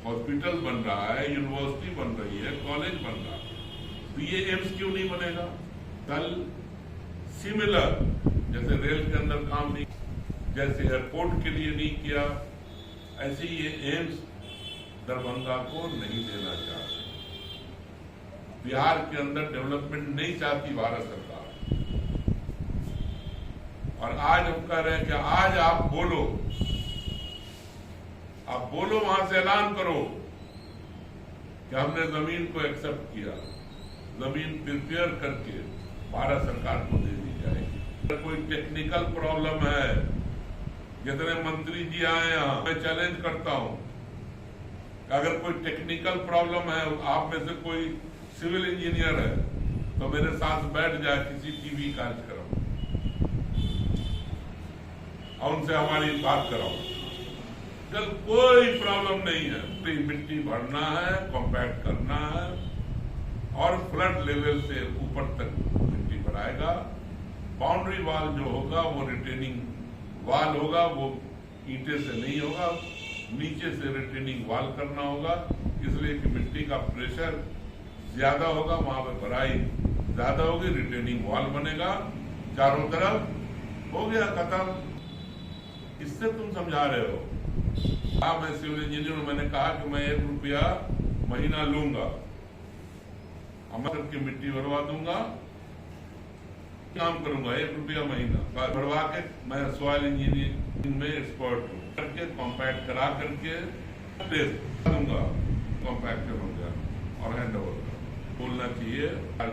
हॉस्पिटल बन रहा है, यूनिवर्सिटी बन रही है, कॉलेज बन रहा है, तो ये एम्स क्यों नहीं बनेगा? कल सिमिलर जैसे रेल के अंदर काम नहीं, जैसे एयरपोर्ट के लिए नहीं किया, ऐसे ये एम्स दरभंगा को नहीं देना चाहते। बिहार के अंदर डेवलपमेंट नहीं चाहती भारत सरकार। और आज हम कह रहे हैं कि आज आप बोलो, आप बोलो, वहां से ऐलान करो कि हमने जमीन को एक्सेप्ट किया, जमीन प्रिपेयर करके भारत सरकार को दे दी जाएगी। अगर कोई टेक्निकल प्रॉब्लम है, जितने मंत्री जी आए यहाँ, मैं चैलेंज करता हूं, अगर कोई टेक्निकल प्रॉब्लम है, आप में से कोई सिविल इंजीनियर है तो मेरे साथ बैठ जाए किसी टीवी कार्यक्रम और उनसे हमारी बात कराओ। कल कोई प्रॉब्लम नहीं है, मिट्टी भरना है, कॉम्पैक्ट करना है और फ्लड लेवल से ऊपर तक मिट्टी भराएगा। बाउंड्री वाल जो होगा वो रिटेनिंग वाल होगा, वो ईंटे से नहीं होगा, नीचे से रिटेनिंग वाल करना होगा, इसलिए कि मिट्टी का प्रेशर ज्यादा होगा, वहां पे भराई ज्यादा होगी, रिटेनिंग वाल बनेगा चारों तरफ, हो गया खत्म। इससे तुम समझा रहे हो। हाँ, मैं सिविल इंजीनियर हूं, मैंने कहा कि मैं 1 रुपया महीना लूंगा, अमर की मिट्टी भरवा दूंगा, काम करूंगा, 1 रुपया महीना भरवा के, मैं सॉइल इंजीनियरिंग में एक्सपर्ट हूँ, करके कॉम्पैक्ट करा करके दूंगा, कॉम्पैक्ट हो गया और हैंड ओवर कर। बोलना चाहिए,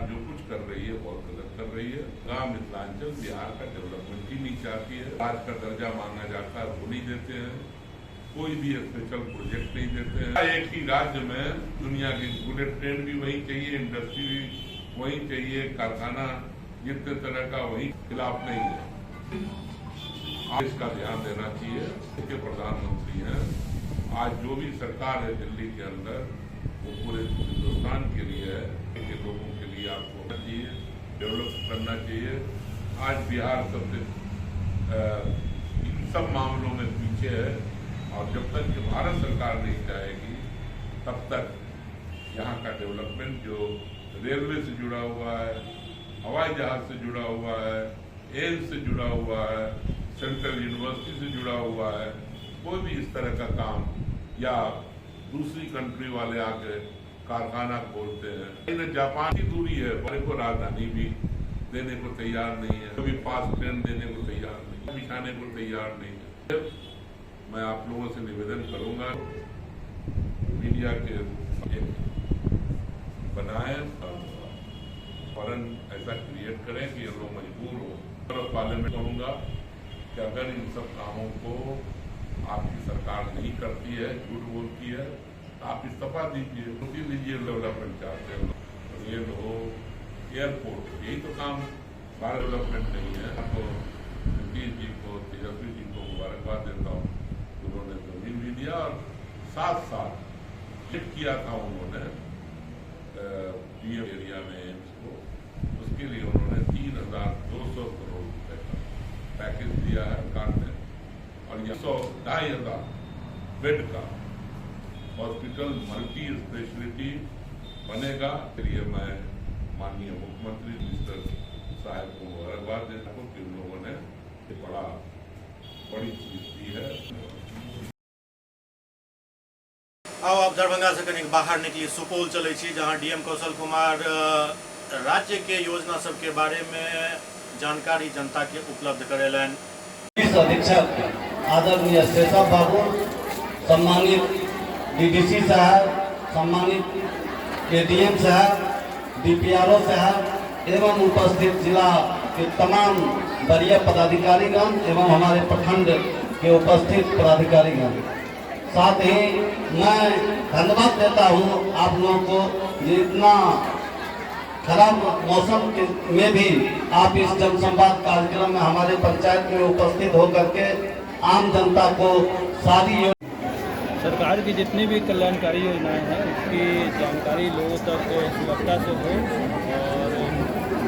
जो कुछ कर रही है बहुत गलत कर रही है। गाँव मिथिलांचल बिहार का डेवलपमेंट ही नहीं चाहती है। आज का दर्जा मांगा जाता है, वो नहीं देते हैं, कोई भी स्पेशल प्रोजेक्ट नहीं देते हैं। एक ही राज्य में दुनिया की बुलेट ट्रेन भी वही चाहिए, इंडस्ट्री भी वही चाहिए, कारखाना जितने तरह का वही खिलाफ नहीं है। इसका ध्यान देना चाहिए। इसके प्रधानमंत्री हैं, आज जो भी सरकार है दिल्ली के अंदर वो पूरे हिंदुस्तान के लिए है, के लोगों के लिए आपको होना चाहिए, डेवलप करना चाहिए। आज बिहार सबसे इन सब मामलों में पीछे है और जब तक कि भारत सरकार नहीं चाहेगी तब तक यहाँ का डेवलपमेंट जो रेलवे से जुड़ा हुआ है, हवाई जहाज से जुड़ा हुआ है, एम्स से जुड़ा हुआ है, सेंट्रल यूनिवर्सिटी से जुड़ा हुआ है, कोई भी इस तरह का काम या दूसरी कंट्री वाले आके कारखाना खोलते हैं। जापान की दूरी है, बड़े को राजधानी भी देने को तैयार नहीं है, कभी फास्ट ट्रेन देने को तैयार नहीं है, बिछाने को तैयार नहीं है। मैं आप लोगों से निवेदन करूंगा, मीडिया के एक बनाएं, फौरन ऐसा क्रिएट करें कि ये लोग मजबूर हो। पार्लियामेंट कहूँगा कि अगर इन सब कामों को आपकी सरकार नहीं करती है, झूठ बोलती है, तो आप इस्तीफा दीजिए, छुट्टी लीजिए। डेवलपमेंट चाहते हो, रेल हो, एयरपोर्ट, यही तो काम, भारत डेवलपमेंट नहीं है। तो नीतीश जी को, तेजस्वी जी को मुबारकबाद देता हूँ। उन्होंने जमीन भी दिया और साथ साथ शिफ्ट किया था उन्होंने डीएम एरिया में एम्स को, उसके लिए उन्होंने 3,200 करोड़ रुपए का पैकेज दिया है सरकार ने। और यह 2,500 बेड का हॉस्पिटल मल्टी स्पेशलिटी बनेगा। इसलिए मैं माननीय मुख्यमंत्री मिनिस्टर साहब को मुबारकबाद देता हूँ कि उन लोगों ने बड़ी चीज दी है।
आउ आब दरभंगा से कनिक बाहर निकली सुपौल चलै छी, जहां डीएम कौशल कुमार राज्य के योजना सबके बारे में जानकारी जनता के उपलब्ध करेलनि।
पुलिस अधीक्षक आदरणीय शेषव बाबू, सम्मानित डीडीसी साहब, सम्मानित एडीएम साहब, डीपीआरओ साहब एवं उपस्थित जिला के तमाम वरीय पदाधिकारीगण एवं हमारे प्रखंड के उपस्थित पदाधिकारीगण, साथ ही मैं धन्यवाद देता हूं आप लोगों को जितना खराब मौसम के में भी आप इस जनसंवाद कार्यक्रम में हमारे पंचायत में उपस्थित होकर के आम जनता को सारी
सरकार की जितनी भी कल्याणकारी योजनाएं हैं उसकी जानकारी लोगों तक सुलभता से हो और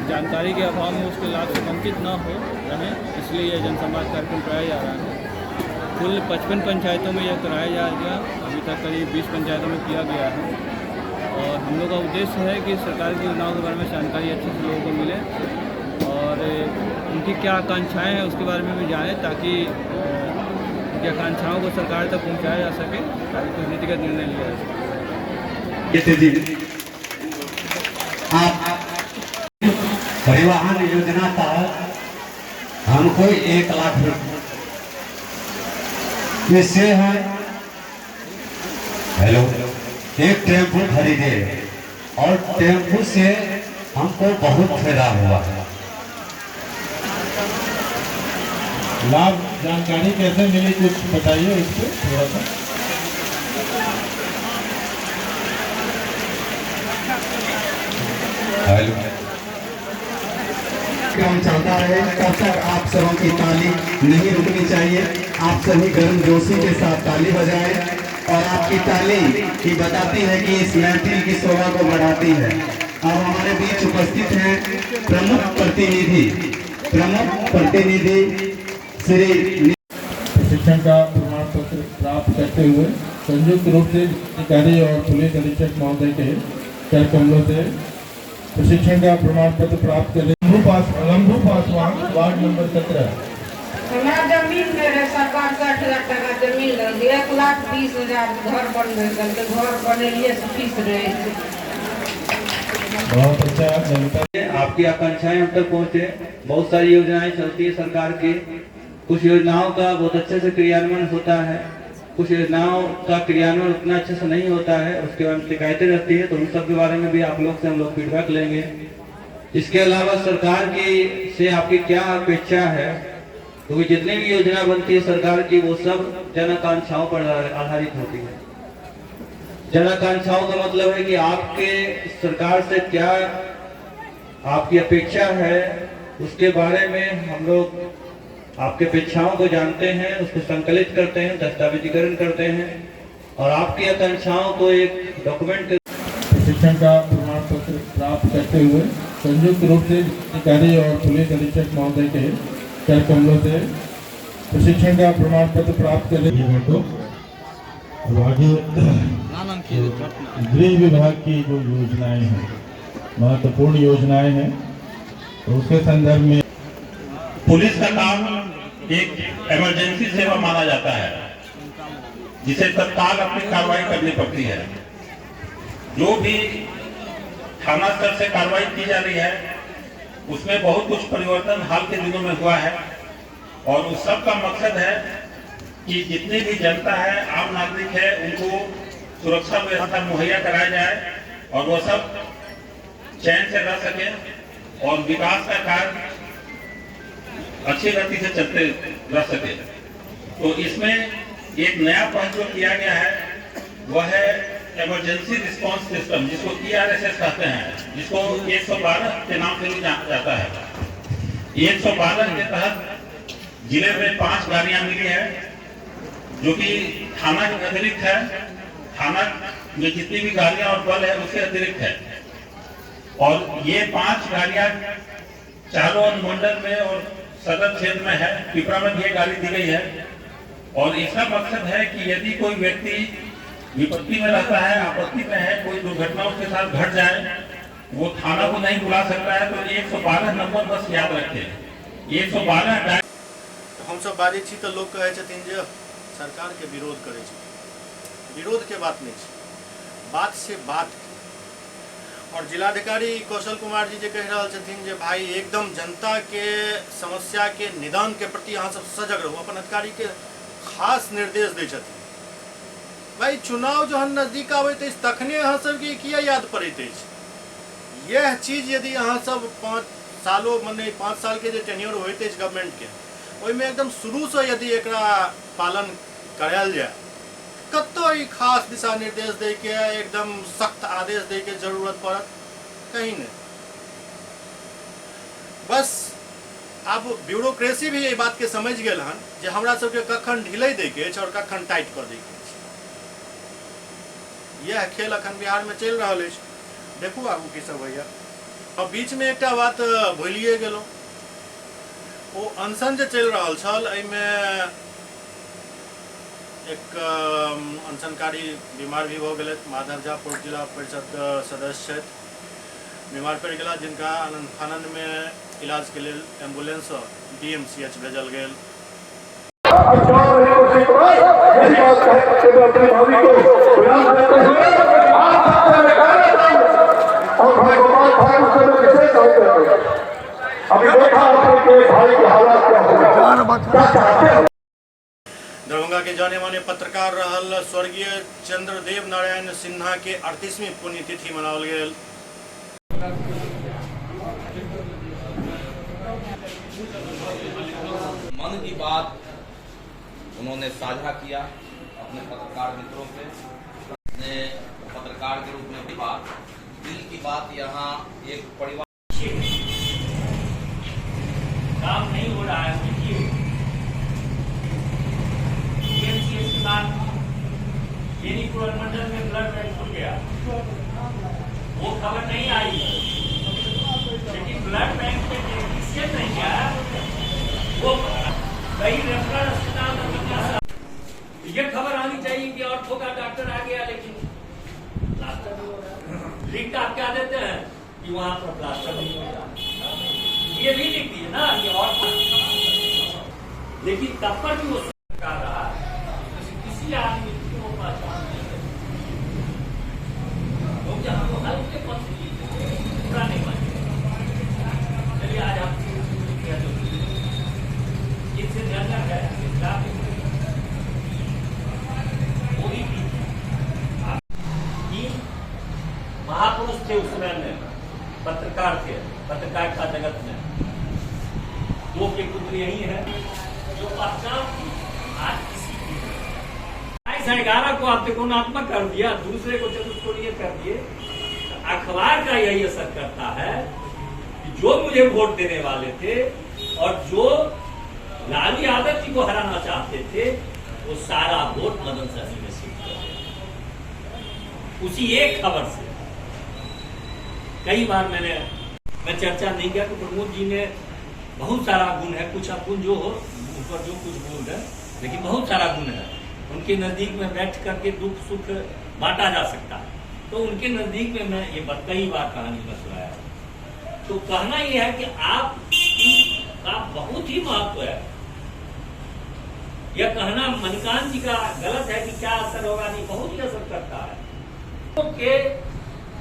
जानकारी के अभाव में उसके लाभ से वंचित न हो रहें, इसलिए यह जनसंवाद कार्यक्रम कराया जा रहा है। कुल 55 पंचायतों में यह कराया जाएगा। अभी तक करीब 20 पंचायतों में किया गया है और हम लोग का उद्देश्य है कि सरकार की योजनाओं के बारे में जानकारी अच्छे से लोगों को मिले और उनकी क्या आकांक्षाएँ हैं उसके बारे में भी जानें, ताकि उनकी आकांक्षाओं को सरकार तक पहुंचाया जा सके, ताकि कुछ नीतिगत निर्णय लिया जा सके।
जी, आप परिवहन योजना तहत हमको 1 लाख रुपये इससे है। हेलो, एक टेम्पू खरीदे और टेम्पू से हमको बहुत फायदा हुआ है।
लाभ जानकारी कैसे मिली कुछ बताइए इस पर थोड़ा सा।
हेलो,
काम चलता रहे तब तक आप सबों की ताली नहीं रुकनी चाहिए। आप सभी गर्मजोशी के साथ ताली बजाएं और आपकी ताली ही बताती है कि इस महफिल की शोभा को बढ़ाती है। अब हमारे बीच उपस्थित हैं प्रमुख प्रतिनिधि श्री
प्रशिक्षण का प्रमाण पत्र प्राप्त करते हुए संयुक्त रूप से अधिकारी और पुलिस अधीक्षक महोदय के कर कमलों से प्रशिक्षण का प्रमाण पत्र प्राप्त कर लंबू पासवान, वार्ड नंबर 17।
हमरा जमीन में रहे सरकार 60,000 टका जमीन लग 1,20,000 घर बनबे करके घर बनेलिए से फीस रहे।
बहुत अच्छा ललिता,
आपकी आकांक्षाएं हम तक पहुँचे। बहुत सारी योजनाएं चलती है सरकार की, कुछ योजनाओं का बहुत अच्छे से क्रियान्वयन होता है, कुछ योजनाओं का क्रियान्वयन उतना अच्छे से नहीं होता है, उसके बारे में शिकायतें रहती है, तो उन सब के बारे में भी आप लोग से हम लोग फीडबैक लेंगे। इसके अलावा सरकार की से आपकी क्या अपेक्षा है, क्योंकि जितनी भी योजना बनती है सरकार की वो सब जन आकांक्षाओं पर आधारित होती है। जन आकांक्षाओं का मतलब है कि आपके सरकार से क्या आपकी अपेक्षा है, उसके बारे में हम लोग आपके अपेक्षाओं को जानते हैं, उसको संकलित करते हैं, दस्तावेजीकरण करते हैं और आपकी आकांक्षाओं को एक डॉक्यूमेंट
प्रशिक्षण का प्रमाण पत्र प्राप्त करते हुए संयुक्त रूप से अधिकारी और पुलिस अधीक्षक महोदय के कर कमलों से प्रशिक्षण का प्रमाण पत्र प्राप्त कर और आगे गृह विभाग की जो योजनाएं हैं, महत्वपूर्ण योजनाएं हैं, तो उसके संदर्भ में
पुलिस का काम एक इमरजेंसी सेवा माना जाता है, जिसे तत्काल अपनी कार्रवाई करनी पड़ती है। जो भी थाना स्तर से कार्रवाई की जा रही है उसमें बहुत कुछ परिवर्तन हाल के दिनों में हुआ है और उस सब का मकसद है कि जितनी भी जनता है, आम नागरिक है, उनको सुरक्षा व्यवस्था मुहैया कराया जाए और वो सब चैन से रह सकें और विकास का कार्य अच्छी गति से चलते रह सके। तो इसमें एक नया पहल जो किया गया है वह है इमरजेंसी रिस्पांस सिस्टम, जिसको ERSS कहते हैं, जिसको 112 के नाम से भी जाना जाता है। 112 के तहत जिले में 5 गाड़ियां मिली है, जो कि थाना के अतिरिक्त है। थाना में जितनी भी गाड़ियां और बल है उसके अतिरिक्त है। और ये 5 गाड़ियां चारों अनुमंडल में और सदर क्षेत्र में है। पिपरा में भी ये गाड़ी दी गई है। और इसका मकसद है कि यदि कोई व्यक्ति विपत्ति में रहता है, आपत्ति में है, कोई दुर्घटना उसके साथ घट जाए, वो थाना को नहीं बुला सकता है, तो 112 नंबर बस याद रखें। 112
हमसब बाजै छी तऽ लोक कहै छथिन जे सरकार के विरोध करै छथिन। विरोध के बात नहीं छै, बात से बात। और जिलाधिकारी कौशल कुमार जी जे कहि रहल छथिन जे भाई एकदम जनता के समस्या के निदान के प्रति अहाँ सब सजग रहू, अपन अधिकारी के खास निर्देश दै छथिन। भाई चुनाव जहन नजदीक आबैत अछि तखने अहाँ सबके किया याद पड़ैत अछि? यह चीज यदि अहाँ सब 5 सालो मने 5 साल के जे टेन्योर होइत अछि गवर्नमेंट के, ओहिमे एकदम शुरूसँ यदि एकरा पालन करायल जाय, कतौ ई खास दिशा निर्देश दै के, एकदम सख्त आदेश दै के जरूरत पड़त कहीं नहीं। बस आब ब्यूरोक्रेसी भी एहि बात के समझ गेल हन जे हमरा सबके कखन ढिलै दै के अछि और कखन टाइट कऽ दै के अछि। यह खेल अखन बिहार में चलि रहल अछि। देखू आगू की सब होइया। आ बीच में एकटा बात भूलिए गेलहुँ, ओ अनशन जे चलि रहल छल एहिमे एक अनशनकारी बीमार भी भऽ गेलथि। माधव झा पूर्व जिला परिषद सदस्य छथि, बीमार पड़ि गेला, जिनका आनंद फानंद में इलाज के लेल एम्बुलेंस DMCH भेजल गेल। दरभंगा के जाने माने पत्रकार रहल स्वर्गीय चंद्रदेव नारायण सिन्हा के 38वीं पुण्यतिथि मनाओल गेल।
मन की बात उन्होंने साझा किया अपने पत्रकार मित्रों से, अपने पत्रकार के रूप में बात, दिल की बात। यहाँ एक परिवार
काम नहीं हो रहा है, देखिए डीएमसीएच के बाद बेनीपुर अनुमंडल में ब्लड बैंक खुल गया, वो खबर नहीं आई, लेकिन ब्लड बैंक में टेक्नीशियन नहीं आया, वो कई रेफरल अस्पताल दरभंगा से ये खबर आनी चाहिए कि ऑर्थो का डॉक्टर आ गया, लेकिन प्लास्टर नहीं हो रहा। लिख आप क्या देते हैं कि वहां पर प्लास्टर नहीं हो रहा, ये भी लिख दिए ना कि और, लेकिन तब पर भी वो सरकार रहा, किसी आदमी को पहचान नहीं है। लोग जहाँ वो हल्के पद से जीते थे, पूरा नहीं माने। चलिए आज हम इनसे झंझट है, वो भी तीन महापुरुष थे उस समय में, पत्रकार थे, पत्रकारिता जगत में दो के पुत्र यही है जो पहचान थी आज किसी की नहीं। 22/11 को आप त्रिकोणात्मक कर दिया, दूसरे को चतुष्कोणीय कर दिए। तो अखबार का यही असर करता है कि जो मुझे वोट देने वाले थे और जो लालू यादव जी को हराना चाहते थे, वो सारा वोट मदन सहनी में शिफ्ट कर दिया उसी एक खबर से। कई बार मैं चर्चा नहीं किया कि प्रमोद जी ने बहुत सारा गुण है, कुछ अवगुण जो हो ऊपर जो कुछ बोल रहे, लेकिन बहुत सारा गुण है। उनके नजदीक में बैठ करके दुख सुख बांटा जा सकता है, तो उनके नजदीक में मैं ये कई बार कहानी में सुनाया। तो कहना यह है कि आप का बहुत ही महत्व है। यह कहना मणिकांत जी का गलत है कि क्या असर होगा, नहीं, बहुत ही असर करता है। के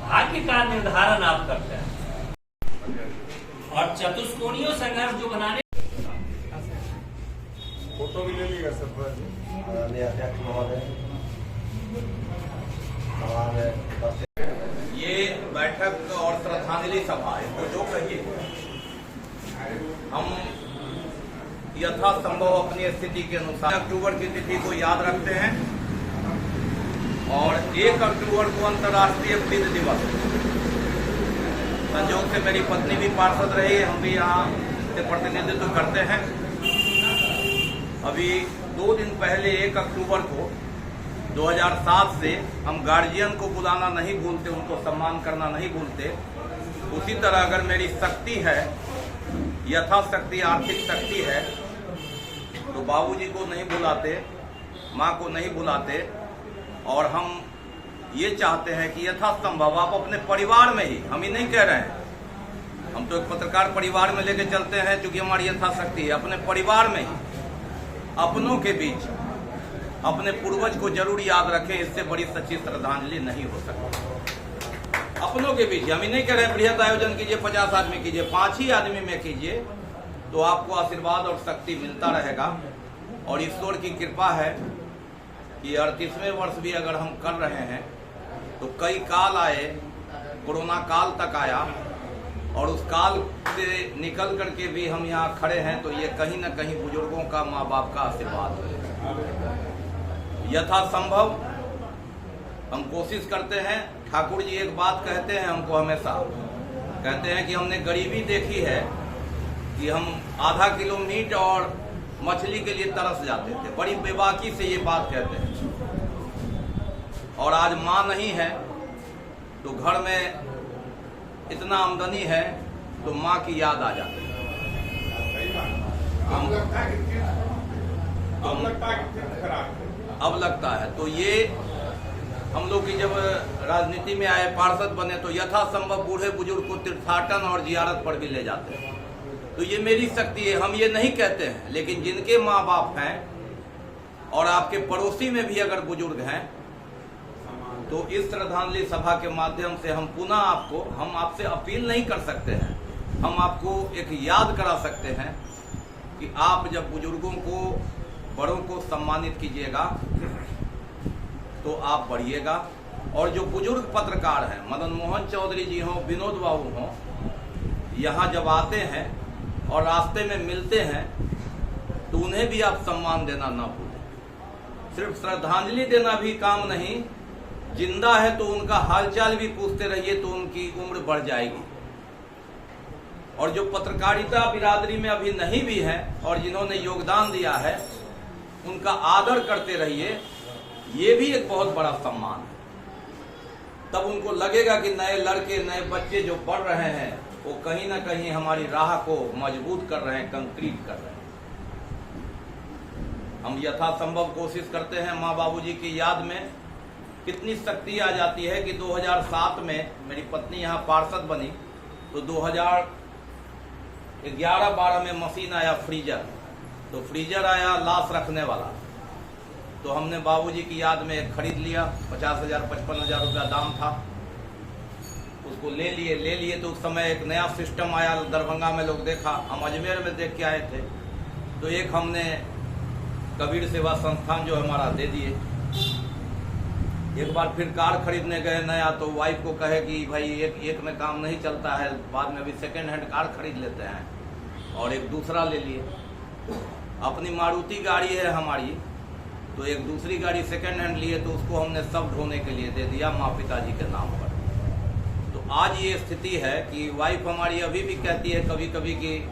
भाग्य का निर्धारण आप करते हैं और चतुष्कोणीय संघर्ष जो बनाने
फोटो भी ले लीजिएगा सर। अध्यक्ष महोदय, हमारे
ये बैठक और श्रद्धांजलि सभा, इसको जो कहिए, हम यथासंभव अपनी स्थिति के अनुसार अक्टूबर की तिथि को याद रखते हैं और 1 अक्टूबर को अंतर्राष्ट्रीय वृद्ध दिवस। संजोग से मेरी पत्नी भी पार्षद रही, हम भी यहाँ से प्रतिनिधित्व करते हैं। अभी 2 दिन पहले 1 अक्टूबर को 2007 से हम गार्जियन को बुलाना नहीं भूलते, उनको सम्मान करना नहीं भूलते। उसी तरह अगर मेरी शक्ति है, यथाशक्ति आर्थिक शक्ति है, तो बाबूजी को नहीं बुलाते, माँ को नहीं बुलाते। और हम ये चाहते हैं कि यथासंभव आप अपने परिवार में ही, हम ही नहीं कह रहे हैं, हम तो एक पत्रकार परिवार में लेके चलते हैं, क्योंकि हमारी यथाशक्ति है, अपने परिवार में ही अपनों के बीच अपने पूर्वज को जरूर याद रखें। इससे बड़ी सच्ची श्रद्धांजलि नहीं हो सकती। अपनों के बीच, हम ही नहीं कह रहे हैं बृहद आयोजन कीजिए, 50 आदमी कीजिए, 5 ही आदमी में कीजिए, तो आपको आशीर्वाद और शक्ति मिलता रहेगा। और ईश्वर की कृपा है कि 38वें वर्ष भी अगर हम कर रहे हैं तो कई काल आए, कोरोना काल तक आया, और उस काल से निकल करके भी हम यहाँ खड़े हैं, तो ये कहीं ना कहीं बुजुर्गों का, माँ बाप का आशीर्वाद है। यथासंभव हम कोशिश करते हैं। ठाकुर जी एक बात कहते हैं हमको हमेशा, कहते हैं कि हमने गरीबी देखी है कि हम आधा किलो मीट और मछली के लिए तरस जाते थे, बड़ी बेबाकी से ये बात कहते हैं। और आज माँ नहीं है तो घर में इतना आमदनी है तो माँ की याद आ जाती है। अब लगता है तो ये हम लोग की जब राजनीति में आए, पार्षद बने, तो यथासंभव बूढ़े बुजुर्ग को तीर्थाटन और जियारत पर भी ले जाते हैं। तो ये मेरी शक्ति है, हम ये नहीं कहते हैं, लेकिन जिनके माँ बाप हैं और आपके पड़ोसी में भी अगर बुजुर्ग हैं, तो इस श्रद्धांजलि सभा के माध्यम से हम पुनः आपको, हम आपसे अपील नहीं कर सकते हैं, हम आपको एक याद करा सकते हैं कि आप जब बुजुर्गों को, बड़ों को सम्मानित कीजिएगा तो आप बढ़िएगा। और जो बुजुर्ग पत्रकार हैं, मदन मोहन चौधरी जी हों, विनोद बाबू हों, यहाँ जब आते हैं और रास्ते में मिलते हैं तो उन्हें भी आप सम्मान देना ना भूलें। सिर्फ श्रद्धांजलि देना भी काम नहीं, जिंदा है तो उनका हालचाल भी पूछते रहिए तो उनकी उम्र बढ़ जाएगी। और जो पत्रकारिता बिरादरी में अभी नहीं भी है और जिन्होंने योगदान दिया है, उनका आदर करते रहिए, ये भी एक बहुत बड़ा सम्मान है। तब उनको लगेगा कि नए लड़के, नए बच्चे जो बढ़ रहे हैं वो कहीं ना कहीं हमारी राह को मजबूत कर रहे हैं, कंक्रीट कर रहे हैं। हम यथासंभव कोशिश करते हैं। माँ बाबूजी की याद में कितनी शक्ति आ जाती है कि 2007 में मेरी पत्नी यहाँ पार्षद बनी, तो 2011-12 में मशीन आया फ्रीजर, तो फ्रीजर आया लाश रखने वाला, तो हमने बाबूजी की याद में एक खरीद लिया, 50,000 55,000 रुपया दाम था, उसको ले लिए। तो उस समय एक नया सिस्टम आया दरभंगा में, लोग देखा, हम अजमेर में देख के आए थे, तो एक हमने कबीर सेवा संस्थान जो हमारा दे दिए। एक बार फिर कार खरीदने गए नया, तो वाइफ को कहे कि भाई एक में काम नहीं चलता है, बाद में अभी सेकेंड हैंड कार खरीद लेते हैं, और एक दूसरा ले लिए। अपनी मारुति गाड़ी है हमारी, तो एक दूसरी गाड़ी सेकेंड हैंड लिए, तो उसको हमने सब ढोने के लिए दे दिया माँ पिताजी के नाम पर। तो आज ये स्थिति है कि वाइफ हमारी अभी भी कहती है कभी कभी कि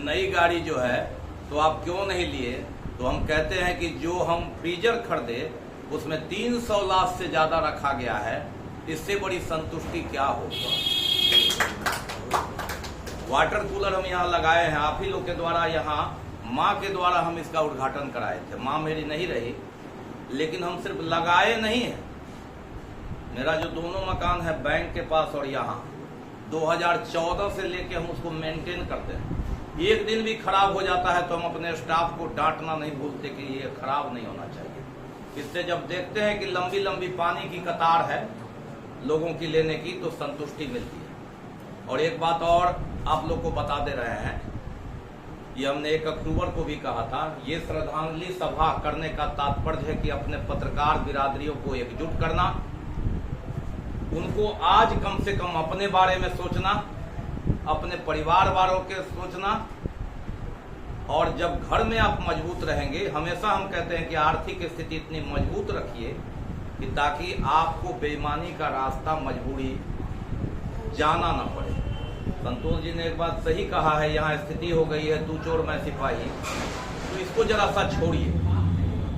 नई गाड़ी जो है तो आप क्यों नहीं लिए, तो हम कहते हैं कि जो हम फ्रीजर खरीदे उसमें 300 लाख से ज़्यादा रखा गया है, इससे बड़ी संतुष्टि क्या होगा। वाटर कूलर हम यहाँ लगाए हैं आप ही लोग के द्वारा, यहाँ माँ के द्वारा हम इसका उद्घाटन कराए थे। माँ मेरी नहीं रही, लेकिन हम सिर्फ लगाए नहीं हैं। मेरा जो दोनों मकान है बैंक के पास और यहाँ, 2014 से लेके हम उसको मेंटेन करते हैं। एक दिन भी खराब हो जाता है तो हम अपने स्टाफ को डांटना नहीं भूलते कि ये खराब नहीं होना चाहिए। इससे जब देखते हैं कि लंबी लंबी पानी की कतार है लोगों की लेने की, तो संतुष्टि मिलती है। और एक बात और आप लोग को बता दे रहे हैं, ये हमने 1 अक्टूबर को भी कहा था, ये श्रद्धांजलि सभा करने का तात्पर्य है कि अपने पत्रकार बिरादरियों को एकजुट करना, उनको आज कम से कम अपने बारे में सोचना, अपने परिवार वालों के सोचना। और जब घर में आप मजबूत रहेंगे, हमेशा हम कहते हैं कि आर्थिक स्थिति इतनी मजबूत रखिए कि ताकि आपको बेईमानी का रास्ता, मजबूरी जाना ना पड़े। संतोष जी ने एक बात सही कहा है, यहाँ स्थिति हो गई है तू चोर मैं सिपाही, तो इसको जरा सा छोड़िए।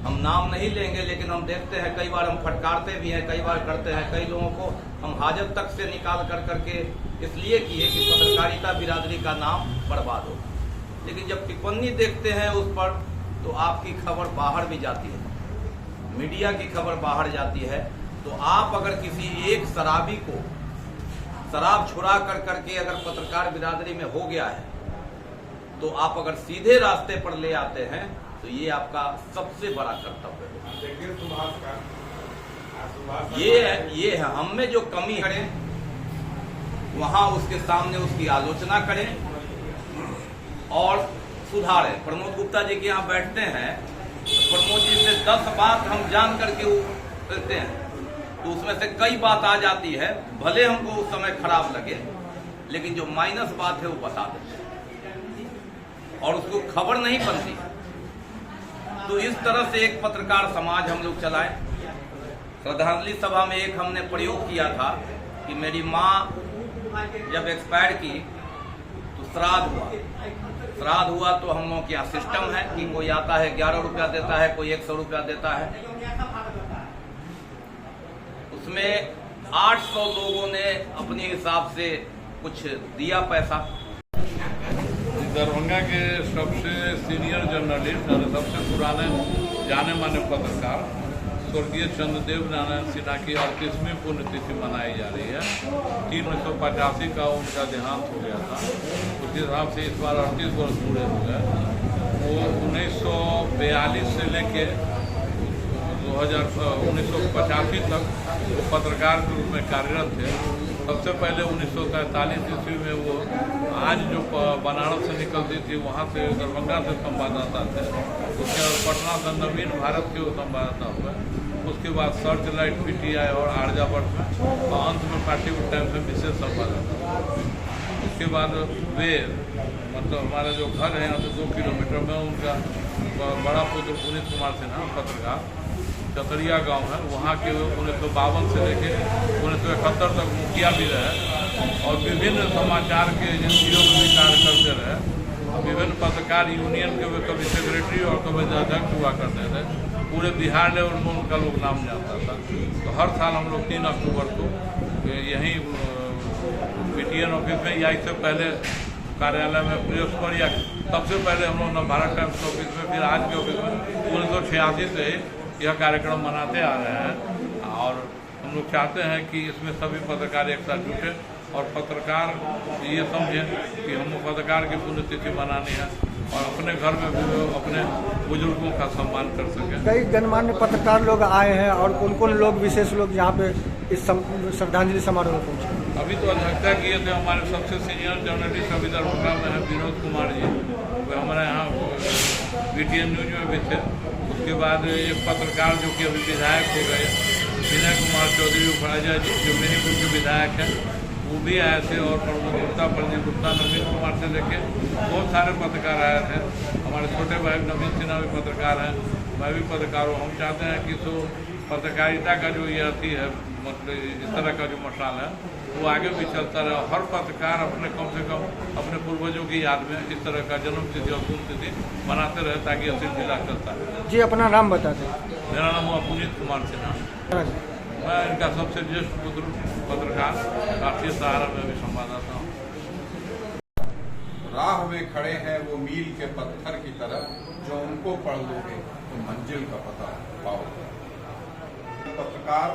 हम नाम नहीं लेंगे, लेकिन हम देखते हैं कई बार हम फटकारते भी हैं, कई बार करते हैं, कई लोगों को हम हाजत तक से निकाल कर करके इसलिए किए कि पत्रकारिता बिरादरी का नाम बर्बाद हो। लेकिन जब टिप्पणी देखते हैं उस पर तो आपकी खबर बाहर भी जाती है, मीडिया की खबर बाहर जाती है। तो आप अगर किसी एक शराबी को शराब छुड़ा कर करके अगर पत्रकार बिरादरी में हो गया है तो आप अगर सीधे रास्ते पर ले आते हैं तो ये आपका सबसे बड़ा कर्तव्य है। ये है हम में जो कमी करें वहां उसके सामने उसकी आलोचना करें और सुधारें। प्रमोद गुप्ता जी के यहाँ बैठते हैं तो प्रमोद जी से 10 बात हम जान करके करते हैं तो उसमें से कई बात आ जाती है, भले हमको उस समय खराब लगे लेकिन जो माइनस बात है वो बता देते हैं और उसको खबर नहीं बनती। तो इस तरह से एक पत्रकार समाज हम लोग चलाएं। श्रद्धांजलि सभा में एक हमने प्रयोग किया था कि मेरी माँ जब एक्सपायर की तो श्राद्ध हुआ, श्राद्ध हुआ तो हम लोगों के यहाँ सिस्टम है कि कोई आता है 11 रुपया देता है, कोई 100 रुपया देता है। उसमें 800 लोगों ने अपने हिसाब से कुछ दिया पैसा।
दरभंगा के सबसे सीनियर जर्नलिस्ट और सबसे पुराने जाने माने पत्रकार स्वर्गीय चंद्रदेव नारायण सिन्हा की 38वीं पुण्यतिथि मनाई जा रही है। 1985 का उनका देहांत हो गया था, उस हिसाब से इस बार 38 वर्ष पूरे हो गए। वो 1942 से लेके 1985 तक वो पत्रकार के रूप में कार्यरत थे। सबसे पहले 1943 ईस्वी में वो आज जो बनारस से निकलती थी वहाँ से दरभंगा से संवाददाता थे। उसके बाद पटना से नवीन भारत के वो संवाददाता हुए। उसके बाद सर्च लाइट पीटीआई और आर्यावर्त में और अंत में पार्टी टाइम्स में विशेष संवाददाता। उसके बाद वे मतलब हमारा जो घर है यहाँ से 2 किलोमीटर में उनका बड़ा पुत्र पुनीत कुमार सिन्हा पत्रकार चतरिया गांव है, वहाँ के 1952 से लेके 1971 तक मुखिया भी रहे और विभिन्न समाचार के एजेंसियों में भी कार्य करते रहे। विभिन्न पत्रकार यूनियन के वे कभी सेक्रेटरी और कभी अध्यक्ष हुआ करते थे। पूरे बिहार लेवल में उनका लोग नाम जानता था। तो हर साल हम लोग 3 अक्टूबर को यहीं पीटीएन ऑफिस में या इससे पहले कार्यालय में प्रेस पर या सबसे पहले हम लोग नवभारत टाइम्स ऑफिस में, फिर आज के ऑफिस में 1986 से यह कार्यक्रम मनाते आ रहे हैं। और हम लोग चाहते हैं कि इसमें सभी पत्रकार एक साथ जुटे और पत्रकार ये समझें कि हम पत्रकार की पुण्यतिथि मनानी है और अपने घर में भी अपने बुजुर्गों का सम्मान कर सकें।
कई गणमान्य पत्रकार लोग आए हैं और कौन कौन लोग विशेष लोग यहाँ पे इस श्रद्धांजलि समारोह में पहुँचे?
अभी तो अध्यक्षता किए थे हमारे सबसे सीनियर जर्नलिस्ट अभी दरभंगा में है विनोद कुमार जी, वे हमारे यहाँ बीटीएन न्यूज में भी थे। उसके बाद एक पत्रकार जो कि अभी विधायक हो गए विनय कुमार चौधरी उपाध्याय जी जो बेनीपुर के विधायक हैं वो भी आए थे और प्रमोद गुप्ता, प्रदीप गुप्ता, नवीन कुमार से लेके बहुत सारे पत्रकार आए थे। हमारे छोटे भाई नवीन सिन्हा भी पत्रकार हैं, मैं भी पत्रकार हूँ। हम चाहते हैं कि सो पत्रकारिता का जो ये अथी है मतलब इस तरह का जो मसाल है वो आगे भी चलता रहे। हर पत्रकार अपने कम से कम अपने पूर्वजों की याद में इस तरह का जन्मतिथि और पुण्यतिथि मनाते रहे ताकि यह सिलसिला चलता रहे।
जी अपना नाम बता दें।
मेरा नाम हुआ पुनीत कुमार सिन्हा, मैं इनका सबसे ज्येष्ठ पुत्र पत्रकार, राष्ट्रीय सहारा में भी संवाददाता हूँ।
राह में खड़े हैं वो मील के पत्थर की तरह, जो उनको पढ़ लोगे तो मंजिल का पता पाओगे। पत्रकार,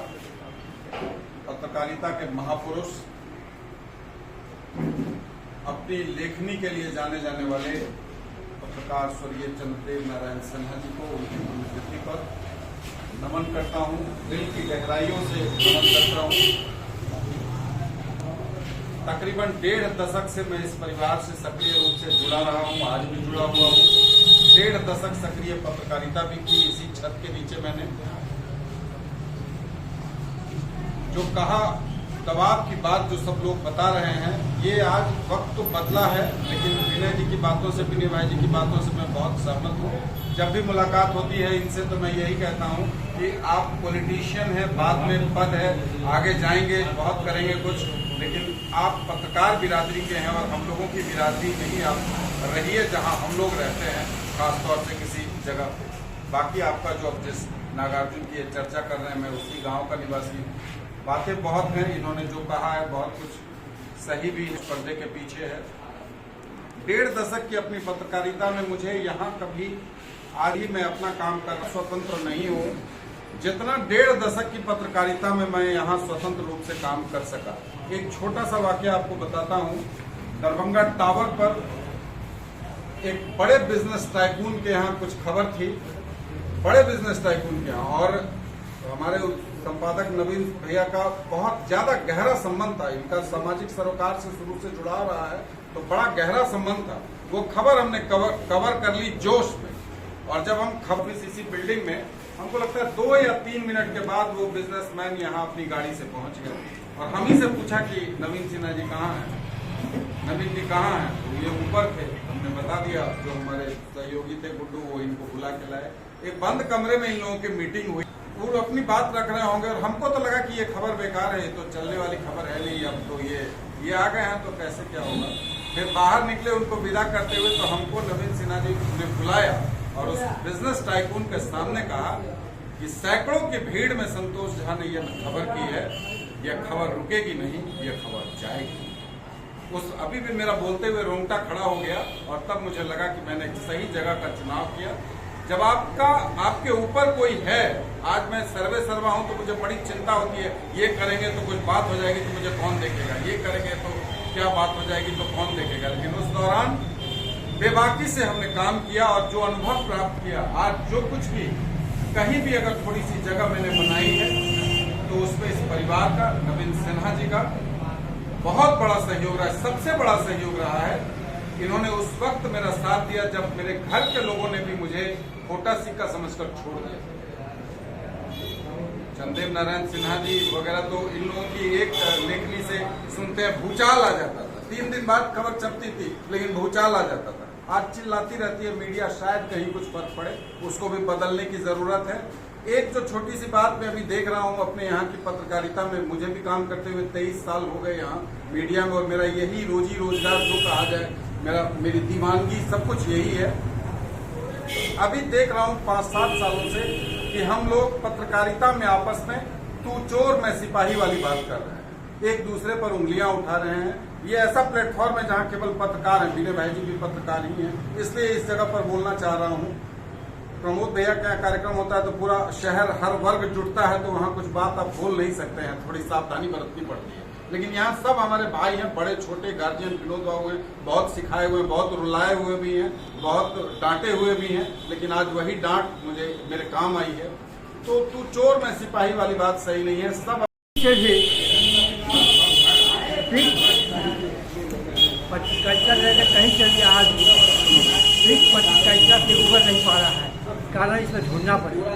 पत्रकारिता के महापुरुष, अपनी लेखनी के लिए जाने जाने वाले पत्रकार स्वर्गीय चंद्रदेव नारायण सिन्हा जी को उनकी पुण्यतिथि पर नमन करता हूं, दिल की गहराइयों से नमन करता हूं। तकरीबन 1.5 दशक से मैं इस परिवार से सक्रिय रूप से जुड़ा रहा हूं, आज भी जुड़ा हुआ हूं। 1.5 दशक सक्रिय पत्रकारिता भी की इसी छत के नीचे। मैंने जो कहा दबाव की बात जो सब लोग बता रहे हैं, ये आज वक्त तो बदला है, लेकिन विनय जी की बातों से, विनय भाई जी की बातों से मैं बहुत सहमत हूँ। जब भी मुलाकात होती है इनसे तो मैं यही कहता हूँ कि कि आप पॉलिटिशियन हैं, बाद में पद है, आगे जाएंगे, बहुत करेंगे कुछ, लेकिन आप पत्रकार बिरादरी के हैं और हम लोगों की बिरादरी में ही आप रहिए जहां हम लोग रहते हैं, खासतौर से किसी जगह पे। बाकी आपका जो अब जिस नागार्जुन की चर्चा कर रहे हैं, मैं उसी गांव का निवासी हूँ। बातें बहुत हैं, इन्होंने जो कहा है बहुत कुछ सही भी इस पर्दे के पीछे है। 1.5 दशक की अपनी पत्रकारिता में मुझे यहाँ कभी आज ही मैं अपना काम कर स्वतंत्र नहीं हूँ जितना 1.5 दशक की पत्रकारिता में मैं यहाँ स्वतंत्र रूप से काम कर सका। एक छोटा सा वाकया आपको बताता हूँ। दरभंगा टावर पर एक बड़े बिजनेस टाइकून के यहाँ कुछ खबर थी, बड़े बिजनेस टाइकून के यहाँ, और हमारे संपादक नवीन भैया का बहुत ज़्यादा गहरा संबंध था, इनका सामाजिक सरोकार से शुरू से जुड़ाव रहा है, तो बड़ा गहरा संबंध था। वो खबर हमने कवर कर ली जोश में, और जब हम खबर इसी बिल्डिंग में, हमको लगता है 2 या 3 मिनट के बाद वो बिजनेसमैन यहाँ अपनी गाड़ी से पहुंच गए और हम ही से पूछा कि नवीन सिन्हा जी कहाँ हैं, नवीन जी कहाँ हैं? तो ये ऊपर थे, हमने बता दिया, जो हमारे सहयोगी थे गुड्डू, वो इनको बुला के लाए। एक बंद कमरे में इन लोगों की मीटिंग हुई, वो अपनी बात रख रहे होंगे और हमको तो लगा कि ये खबर बेकार है, ये तो चलने वाली खबर है नहीं, अब तो ये आ गए हैं तो कैसे क्या होगा। फिर बाहर निकले उनको विदा करते हुए तो हमको नवीन सिन्हा जी ने बुलाया और उस बिजनेस टाइकून के सामने कहा कि सैकड़ों की भीड़ में संतोष झा ने यह खबर की है, यह खबर रुकेगी नहीं, यह खबर जाएगी। उस अभी भी मेरा बोलते हुए रोंगटा खड़ा हो गया और तब मुझे लगा कि मैंने एक सही जगह का चुनाव किया। जब आपका आपके ऊपर कोई है, आज मैं सर्वे सर्वा हूं तो मुझे बड़ी चिंता होती है, ये करेंगे तो कुछ बात हो जाएगी तो मुझे कौन देखेगा, ये करेंगे तो क्या बात हो जाएगी तो कौन देखेगा। लेकिन उस दौरान बेबाकी से हमने काम किया और जो अनुभव प्राप्त किया, आज जो कुछ भी कहीं भी अगर थोड़ी सी जगह मैंने बनाई है तो उसमें इस परिवार का, नवीन सिन्हा जी का बहुत बड़ा सहयोग रहा है, सबसे बड़ा सहयोग रहा है। इन्होंने उस वक्त मेरा साथ दिया जब मेरे घर के लोगों ने भी मुझे खोटा सिक्का समझकर छोड़ दिया। चंदेव नारायण सिन्हा जी वगैरह तो इन लोगों की एक लेखनी से सुनते हैं भूचाल आ जाता था, 3 दिन बाद खबर छपती थी लेकिन भूचाल आ जाता था। आज चिल्लाती रहती है मीडिया, शायद कहीं कुछ फर्क पड़े, उसको भी बदलने की जरूरत है। एक जो छोटी सी बात मैं अभी देख रहा हूँ अपने यहाँ की पत्रकारिता में, मुझे भी काम करते हुए 23 साल हो गए यहाँ मीडिया में, और मेरा यही रोजी रोजगार जो कहा जाए, मेरा मेरी दीवानगी सब कुछ यही है। अभी देख रहा हूँ 5-7 सालों से कि हम लोग पत्रकारिता में आपस में तू चोर मैं सिपाही वाली बात कर रहे हैं, एक दूसरे पर उंगलियां उठा रहे हैं। ये ऐसा प्लेटफॉर्म है जहां केवल पत्रकार हैं, विनय भाई जी भी पत्रकार ही हैं, इसलिए इस जगह पर बोलना चाह रहा हूं। प्रमोद भैया का कार्यक्रम होता है तो पूरा शहर हर वर्ग जुटता है, तो वहां कुछ बात आप बोल नहीं सकते हैं, थोड़ी सावधानी बरतनी पड़ती है। लेकिन यहाँ सब हमारे भाई हैं, बड़े छोटे, गार्जियन विनोद बाबू हैं, बहुत सिखाए हुए, बहुत रुलाए हुए भी हैं, बहुत डांटे हुए भी हैं, लेकिन आज वही डांट मुझे मेरे काम आई है। तो तू चोर मैं सिपाही वाली बात सही नहीं है। सब
पत्रकारिता लेकर कहीं चलिए, आज सिर्फ पत्रकारिता से उबर नहीं पा रहा है। कारण इसमें ढूंढना पड़ेगा,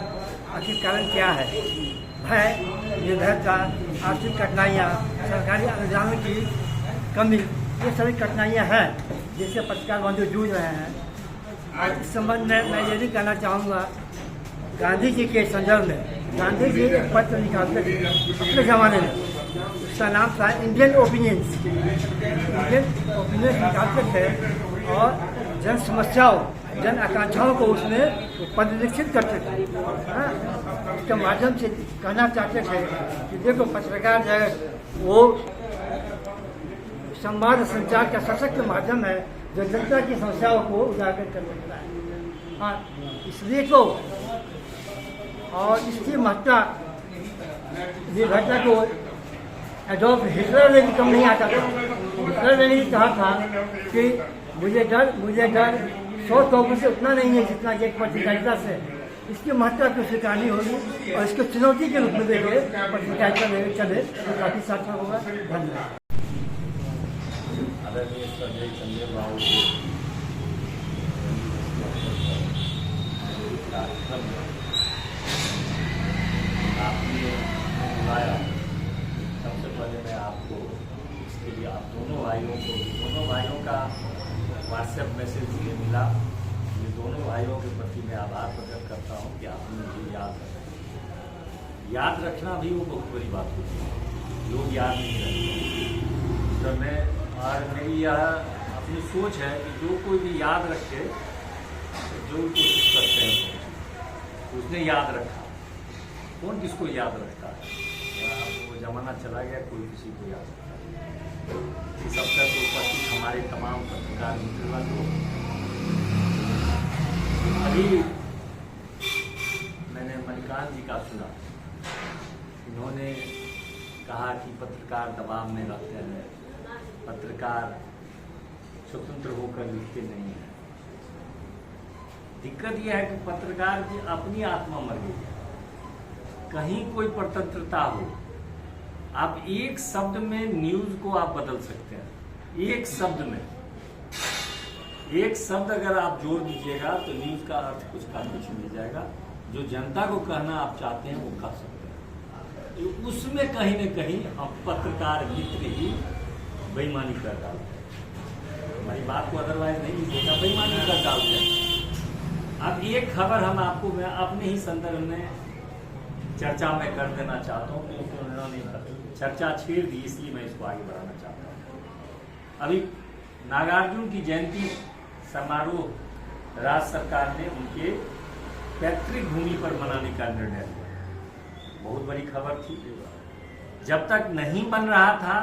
आखिर कारण क्या है। भय, निर्भयता, आर्थिक कठिनाइयाँ, सरकारी अनुदानों की कमी, ये सभी कठिनाइयाँ हैं जिससे पत्रकार बंधु जूझ रहे हैं। आज इस संबंध में मैं ये भी कहना चाहूँगा, गांधी जी के संदर्भ में गांधी जी एक पत्र निकालते थे अपने ज़माने में, उसका नाम था इंडियन ओपिनियंस। इंडियन ओपिनियंस निकालते थे और जन समस्याओं, जन आकांक्षाओं को उसमें परिलक्षित करते थे। हाँ, इसके माध्यम से कहना चाहते थे कि देखो पत्रकार जो है वो संवाद संचार का सशक्त माध्यम है जो जनता की समस्याओं को उजागर कर सकता है। हाँ, इसलिए तो और इसकी महत्ता निर्भरता को एडोल्फ हिटलर ने भी कम नहीं आता था। हिटलर ने भी कहा था कि मुझे डर 100 तोपों से उतना नहीं है जितना कि एक पत्रकारिता से। इसकी महत्ता को स्वीकारनी होगी और इसको चुनौती के रूप में देखे पत्रकारिता लेकर चले तो काफ़ी सार्थक होगा। धन्यवाद।
आदरणीय श्रद्धेय चंद्र बाबू के कार्यक्रम में आपने बुलाया, सबसे पहले मैं आपको इसके लिए आप दोनों भाइयों का व्हाट्सएप मैसेज मुझे मिला। ये दोनों भाइयों के प्रति मैं आभार प्रकट करता हूँ कि आपने मुझे याद रखा। याद रखना भी वो बहुत बड़ी बात होती है, लोग याद नहीं रखते। तो मैं और मेरी यह अपनी सोच है कि जो कोई भी याद रखे, जो कोशिश करते हैं उसने याद रखा। कौन किसको याद रखता है? अब वो ज़माना चला गया, कोई किसी को याद रखता है। इस अवसर पर उपस्थित हमारे तमाम पत्रकार मित्रगण को, अभी मैंने मणिकांत जी का सुना, इन्होंने कहा कि पत्रकार दबाव में रहते हैं, पत्रकार स्वतंत्र होकर लिखते नहीं हैं। दिक्कत यह है कि पत्रकार की अपनी आत्मा मर गई है। कहीं कोई परतंत्रता हो, आप एक शब्द में न्यूज़ को आप बदल सकते हैं। एक शब्द में, एक शब्द अगर आप जोड़ दीजिएगा तो न्यूज़ का अर्थ कुछ का कुछ मिल जाएगा। जो जनता को कहना आप चाहते हैं वो कह सकते हैं। तो उसमें कहीं न कहीं हम पत्रकार मित्र ही बेईमानी कर डालते हैं। हमारी बात को अदरवाइज नहीं लीजिएगा, बेईमानी कर डालते हैं। अब एक खबर हम आपको, मैं अपने ही संदर्भ में चर्चा में कर देना चाहता हूँ, क्योंकि उन्होंने चर्चा छेड़ दी, इसलिए मैं इसको आगे बढ़ाना चाहता हूँ। अभी नागार्जुन की जयंती समारोह राज्य सरकार ने उनके पैतृक भूमि पर मनाने का निर्णय लिया। बहुत बड़ी खबर थी। जब तक नहीं बन रहा था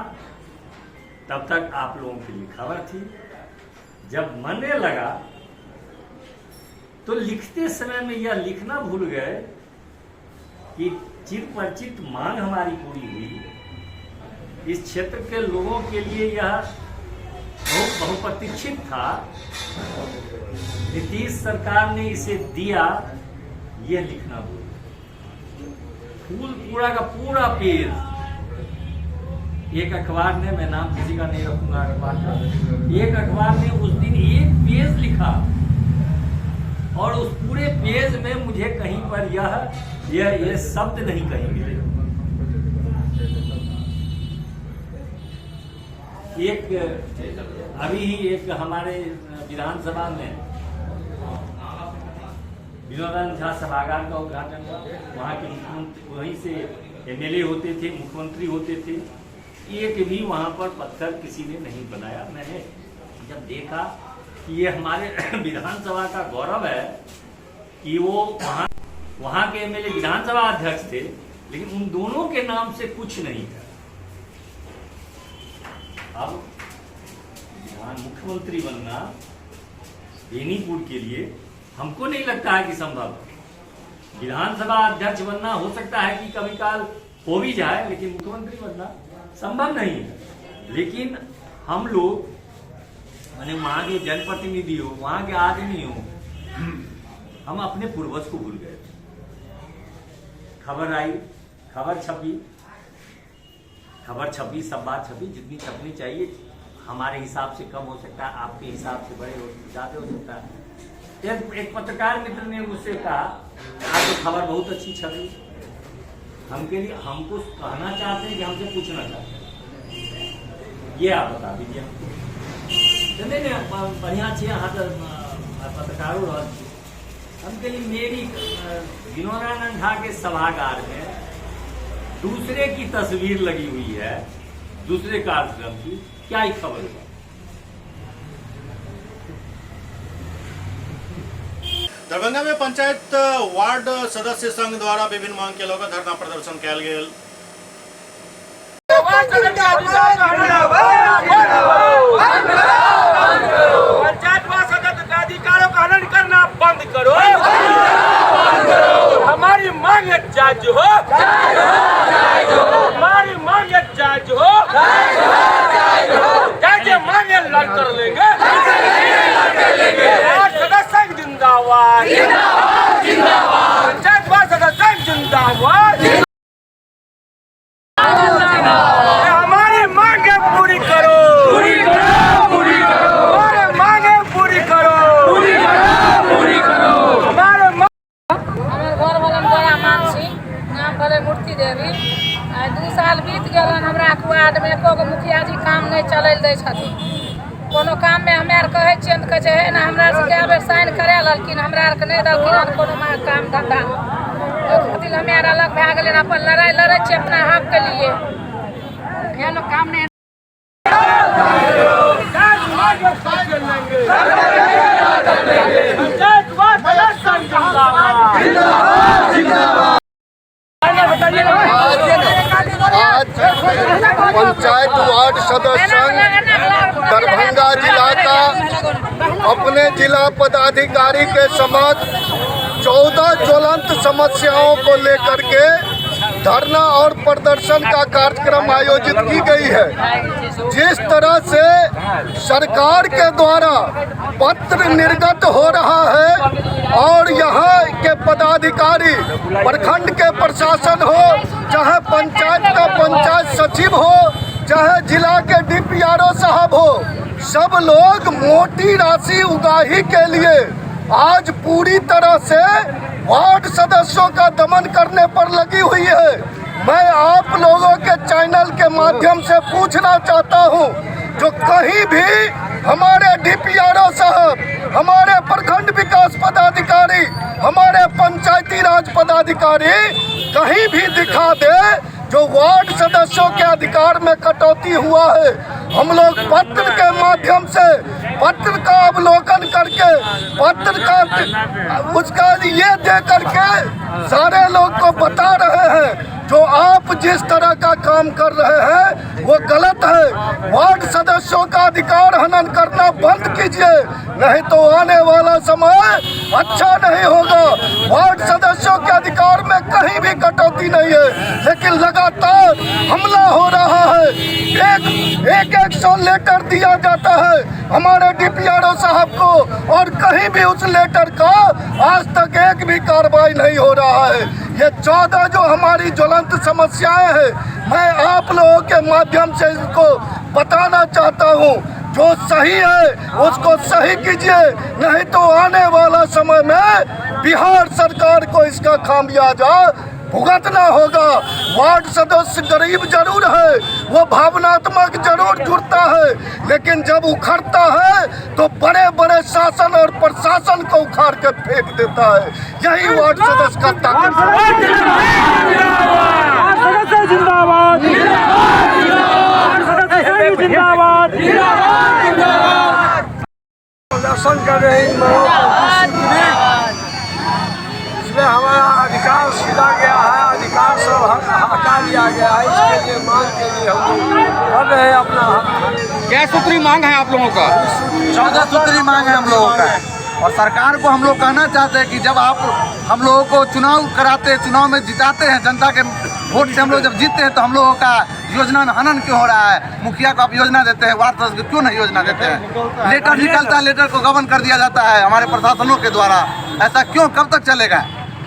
तब तक आप लोगों के लिए खबर थी। जब बनने लगा तो लिखते समय में यह लिखना भूल गए कि चिरपरिचित मांग हमारी पूरी हुई। इस क्षेत्र के लोगों के लिए यह बहुत बहुप्रतीक्षित था। नीतीश सरकार ने इसे दिया, यह लिखना भूल गए। फूल पूरा का पूरा पेज एक अखबार ने, मैं नाम किसी का नहीं रखूंगा अखबार का, एक अखबार ने उस दिन एक पेज लिखा और उस पूरे पेज में मुझे कहीं पर यह यह यह शब्द नहीं कहीं मिले। एक अभी ही एक हमारे विधानसभा में विनोदानंद झा सभागार का उद्घाटन हुआ। वहाँ के मुख्यमंत्री, वहीं से एमएलए होते थे, मुख्यमंत्री होते थे, एक भी वहाँ पर पत्थर किसी ने नहीं बनाया। मैंने जब देखा कि ये हमारे विधानसभा का गौरव है कि वो वहाँ के एमएलए विधानसभा अध्यक्ष थे, लेकिन उन दोनों के नाम से कुछ नहीं था। अब विधान मुख्यमंत्री बनना बेनीपुर के लिए हमको नहीं लगता है कि संभव है। विधानसभा अध्यक्ष बनना हो सकता है कि कभी काल हो भी जाए, लेकिन मुख्यमंत्री बनना संभव नहीं है। लेकिन हम लोग, माने वहाँ के जनप्रतिनिधि हो, वहाँ के आदमी हो, हम अपने पूर्वज को भूल गए थे। खबर आई, खबर छपी, खबर छपी, सब बात छपी, जितनी छपनी चाहिए। हमारे हिसाब से कम हो सकता है, आपके हिसाब से बड़े हो, ज्यादा हो सकता है। एक पत्रकार मित्र ने मुझसे कहा, आज तो खबर बहुत अच्छी छपी, हमके लिए, हमको कहना चाहते हैं कि हमसे पूछना चाहते हैं, ये आप बता दीजिए हमको। तो नहीं नहीं, बढ़िया छे, अहाँ तो पत्रकारों रहल छी। हमके लिए मेरी विनोदानंद झा के सभागार में दूसरे की तस्वीर लगी हुई है, दूसरे कार्यक्रम की, क्या ही खबर हुआ।
दरभंगा में पंचायत वार्ड सदस्य संघ द्वारा विभिन्न मांग के लऽ धरना प्रदर्शन कयल गेल।
पंचायत वार्ड सदस्य का अधिकारों का हनन करना बंद करो, हमारी मांग जायज हो, हमारी मांग जायज हो, जायज मांगे लड़ कर लेंगे। वार्ड सदस्य जिंदाबाद, पंचायत वार्ड सदस्य जिंदाबाद। हमारी मांगे पूरी करो, हमारे मांगे पूरी करो, पूरी करो। हमारे
हमर घर भेलन बड़ा मान सिंह, नाम भेलै मूर्ति देवी। आइ 2 साल बीत गेलन, हमरा वार्डमे एको गो मुखिया जी काम नहि चलै दै छथिन। कोनो काममे हमे आर कहै छियनि तऽ कहै छै हे ने, हमरा आरसँ कए बेर साइन करा लेलखिन, हमरा आरके नहि देलखिन हन कोनो काम धन्धा। ओहि खातिर हमे आर अलग भए गेलियै, अपन लड़ाइ लड़ै छियै अपना हकके लिए। मुखिया लोग काम नहि।
आज पंचायत वार्ड सदस्य संघ दरभंगा जिला का अपने जिला पदाधिकारी के समक्ष 14 ज्वलंत समस्याओं को लेकर के धरना और प्रदर्शन का कार्यक्रम आयोजित की गई है। जिस तरह से सरकार के द्वारा पत्र निर्गत हो रहा है और यहाँ के पदाधिकारी, प्रखंड के प्रशासन हो, चाहे पंचायत का पंचायत सचिव हो, चाहे जिला के डीपीआरओ साहब हो, सब लोग मोटी राशि उगाही के लिए आज पूरी तरह से वार्ड सदस्यों का दमन करने पर लगी हुई है। मैं आप लोगों के चैनल के माध्यम से पूछना चाहता हूं, जो कहीं भी हमारे डीपीआरओ साहब, हमारे प्रखंड विकास पदाधिकारी, हमारे पंचायती राज पदाधिकारी कहीं भी दिखा दे जो वार्ड सदस्यों के अधिकार में कटौती हुआ है, हम लोग पत्र के माध्यम से पत्र का अवलोकन करके, पत्र का उसका ये दे करके सारे लोग को बता रहे हैं जो आप जिस तरह का काम कर रहे हैं वो गलत है। वार्ड सदस्यों का अधिकार हनन करना बंद कीजिए, नहीं तो आने वाला समय अच्छा नहीं होगा। वार्ड सदस्यों के अधिकार में कहीं भी कटौती नहीं है, लेकिन लगातार हमला हो रहा है। एक एक सौ लेटर दिया जाता है हमारे डीपीआरओ साहब को और कहीं भी उस लेटर का आज तक एक भी कार्रवाई नहीं हो रहा है। ये 14 जो हमारी ज्वलंत समस्याएं हैं, मैं आप लोगों के माध्यम से इसको बताना चाहता हूं, जो सही है उसको सही कीजिए, नहीं तो आने वाला समय में बिहार सरकार को इसका खामियाजा भुगतना होगा। वार्ड सदस्य गरीब जरूर है, वो भावनात्मक जरूर जुड़ता है, लेकिन जब उखड़ता है तो बड़े बड़े शासन और प्रशासन को उखाड़ के फेंक देता है। यही वार्ड सदस्य का ताकत है।
प्रदर्शन कर रहे हैं, इसमें हमारा अधिकार छीना गया है, अधिकार सब हटा लिया गया है। इसके लिए मांग के लिए हम लोग कर रहे हैं अपना।
क्या सूत्री मांग है आप लोगों का?
14 सूत्री मांग है हम लोगों का। और सरकार को हम लोग कहना चाहते हैं कि जब आप हम लोगों को चुनाव कराते हैं, चुनाव में जिताते हैं, जनता के वोट से हम लोग जब जीतते हैं, तो हम लोगों का योजना में हनन क्यों हो रहा है? मुखिया को आप योजना देते हैं, वार्ड सदस्य को क्यों नहीं योजना देते हैं? लेटर निकलता है, लेटर को गबन कर दिया जाता है हमारे प्रशासनों के द्वारा। ऐसा क्यों, कब तक चलेगा?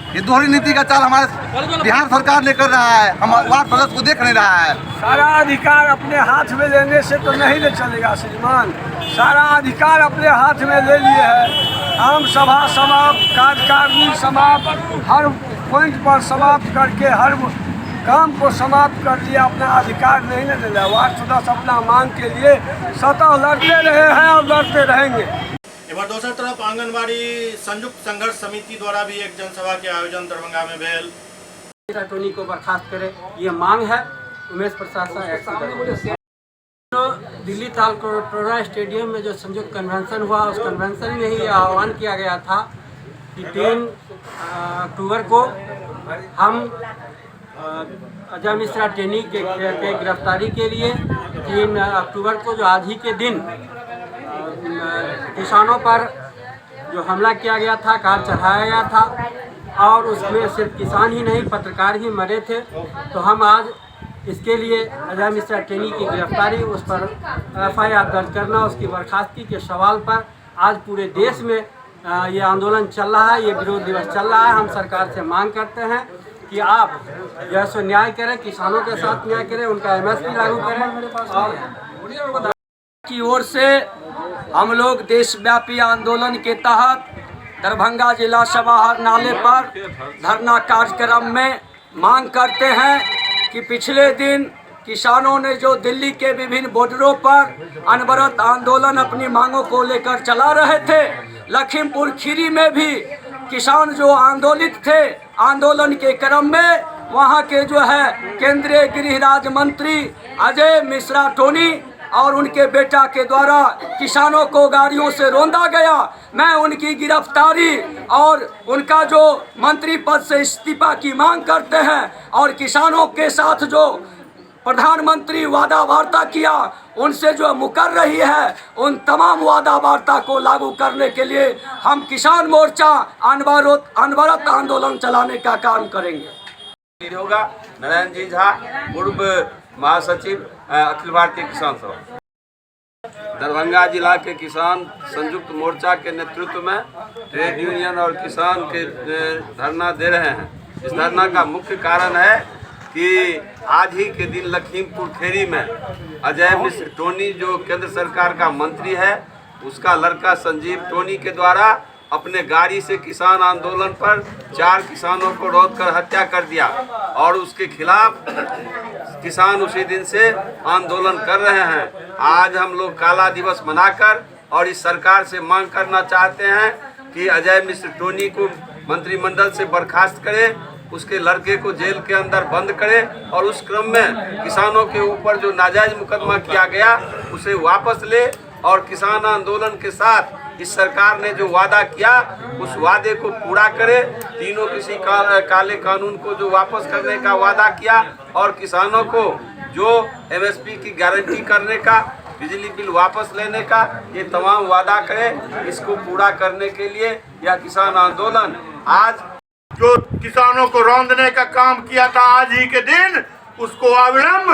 ये दोहरी नीति का चाल हमारे बिहार सरकार ने कर रहा है, हम वार्ड सदस्य को देख नहीं रहा है।
सारा अधिकार अपने हाथ में लेने से तो नहीं न चलेगा श्रीमान। सारा अधिकार अपने हाथ में ले लिए है। आम सभा समाप्त, कार्यकारिणी समाप्त, हर पॉइंट पर समाप्त करके हर काम को समाप्त कर दिया। अपना अधिकार नहीं न ले लिया। वार्ड सदस्य अपना मांग के लिए सतह लड़ते रहे हैं और लड़ते रहेंगे।
एम्हर दोसर तरफ आंगनबाड़ी संयुक्त संघर्ष समिति द्वारा भी एक जनसभा के आयोजन दरभंगा में भेल।
टोनी को बर्खास्त करे, ये मांग है। उमेश प्रसाद जो दिल्ली तालकटोरा स्टेडियम में जो संयुक्त कन्वेंशन हुआ, उस कन्वेंशन में ही आह्वान किया गया था कि 3 अक्टूबर को हम अजय मिश्रा टेनी के गिरफ्तारी के लिए 3 अक्टूबर को, जो आज ही के दिन किसानों पर जो हमला किया गया था, कार चढ़ाया गया था और उसमें सिर्फ किसान ही नहीं पत्रकार ही मरे थे, तो हम आज इसके लिए अजय मिश्रा टेनी की गिरफ्तारी, उस पर एफआईआर दर्ज करना, उसकी बर्खास्तगी के सवाल पर आज पूरे देश में ये आंदोलन चल रहा है, ये विरोध दिवस चल रहा है। हम सरकार से मांग करते हैं कि आप जो है सो न्याय करें, किसानों के साथ न्याय करें, उनका एमएसपी लागू करें। और
की ओर से हम लोग देशव्यापी आंदोलन के तहत दरभंगा जिला सभाहर नाले पर धरना कार्यक्रम में मांग करते हैं कि पिछले दिन किसानों ने जो दिल्ली के विभिन्न बॉर्डरों पर अनवरत आंदोलन अपनी मांगों को लेकर चला रहे थे, लखीमपुर खीरी में भी किसान जो आंदोलित थे आंदोलन के क्रम में वहाँ के जो है केंद्रीय गृह राज्य मंत्री अजय मिश्रा टोनी और उनके बेटा के द्वारा किसानों को गाड़ियों से रौंदा गया। मैं उनकी गिरफ्तारी और उनका जो मंत्री पद से इस्तीफा की मांग करते हैं और किसानों के साथ जो प्रधानमंत्री वादा वार्ता किया उनसे जो मुकर रही है, उन तमाम वादा वार्ता को लागू करने के लिए हम किसान मोर्चा अनवरत आंदोलन चलाने का काम करेंगे।
होगा नारायण जी झा, पूर्व महासचिव अखिल भारतीय किसान सभा। दरभंगा जिला के किसान संयुक्त मोर्चा के नेतृत्व में ट्रेड यूनियन और किसान के धरना दे रहे हैं। इस धरना का मुख्य कारण है कि आज ही के दिन लखीमपुर खीरी में अजय मिश्र टोनी, जो केंद्र सरकार का मंत्री है, उसका लड़का संजीव टोनी के द्वारा अपने गाड़ी से किसान आंदोलन पर 4 किसानों को रौंद कर हत्या कर दिया और उसके खिलाफ किसान उसी दिन से आंदोलन कर रहे हैं। आज हम लोग काला दिवस मनाकर और इस सरकार से मांग करना चाहते हैं कि अजय मिश्र टोनी को मंत्रिमंडल से बर्खास्त करे, उसके लड़के को जेल के अंदर बंद करे और उस क्रम में किसानों के ऊपर जो नाजायज मुकदमा किया गया उसे वापस ले और किसान आंदोलन के साथ इस सरकार ने जो वादा किया उस वादे को पूरा करे। तीनों किसी काले कानून को जो वापस करने का वादा किया और किसानों को जो एमएसपी की गारंटी करने का, बिजली बिल वापस लेने का, ये तमाम वादा करे। इसको पूरा करने के लिए यह किसान आंदोलन आज
जो किसानों को रौंदने का काम किया था आज ही के दिन, उसको अविलंब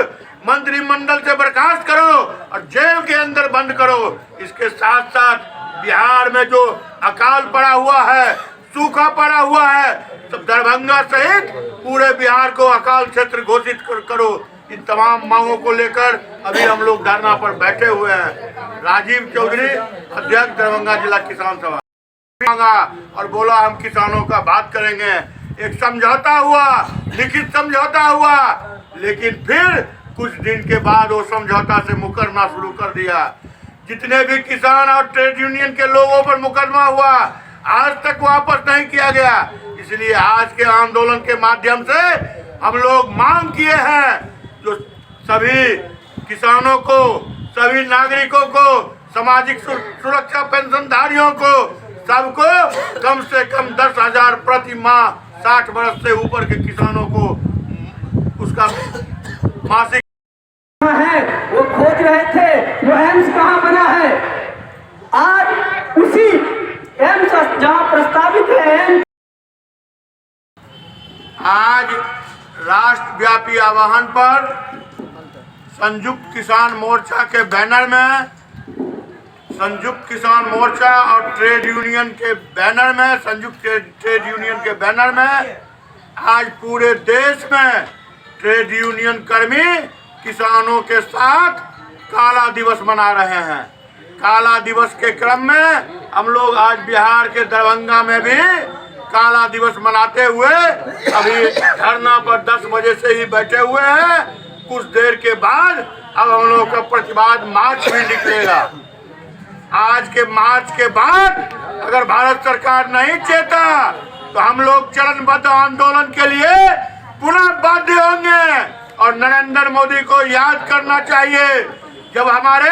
मंत्रिमंडल से बर्खास्त करो और जेल के अंदर बंद करो। इसके साथ साथ बिहार में जो अकाल पड़ा हुआ है, सूखा पड़ा हुआ है, तो दरभंगा सहित पूरे बिहार को अकाल क्षेत्र घोषित करो। इन तमाम मांगों को लेकर अभी हम लोग धरना पर बैठे हुए हैं। राजीव चौधरी, अध्यक्ष दरभंगा जिला किसान सभा, मांगा और बोला हम किसानों का बात करेंगे। एक समझौता हुआ, लिखित समझौता हुआ, लेकिन फिर कुछ दिन के बाद वो समझौता से मुकरना शुरू कर दिया। जितने भी किसान और ट्रेड यूनियन के लोगों पर मुकदमा हुआ आज तक वापस नहीं किया गया। इसलिए आज के आंदोलन के माध्यम से हम लोग मांग किए हैं जो सभी किसानों को, सभी नागरिकों को, सामाजिक सुरक्षा पेंशनधारियों को, सबको कम से कम 10,000 प्रति माह 60 वर्ष से ऊपर के किसानों को उसका मासिक
है वो खोज रहे थे वो एम्स कहाँ बना है। आज उसी एम्स जहाँ प्रस्तावित है एम्स।
आज राष्ट्रव्यापी आह्वान पर संयुक्त किसान मोर्चा के बैनर में, संयुक्त किसान मोर्चा और ट्रेड यूनियन के बैनर में, संयुक्त ट्रेड यूनियन के बैनर में आज पूरे देश में ट्रेड यूनियन कर्मी किसानों के साथ काला दिवस मना रहे हैं। काला दिवस के क्रम में हम लोग आज बिहार के दरभंगा में भी काला दिवस मनाते हुए अभी धरना पर 10 बजे से ही बैठे हुए हैं। कुछ देर के बाद अब हम लोगों का प्रतिवाद मार्च भी निकलेगा। आज के मार्च के बाद अगर भारत सरकार नहीं चेता तो हम लोग चरणबद्ध आंदोलन के लिए पुनः बाध्य होंगे। और नरेंद्र मोदी को याद करना चाहिए जब हमारे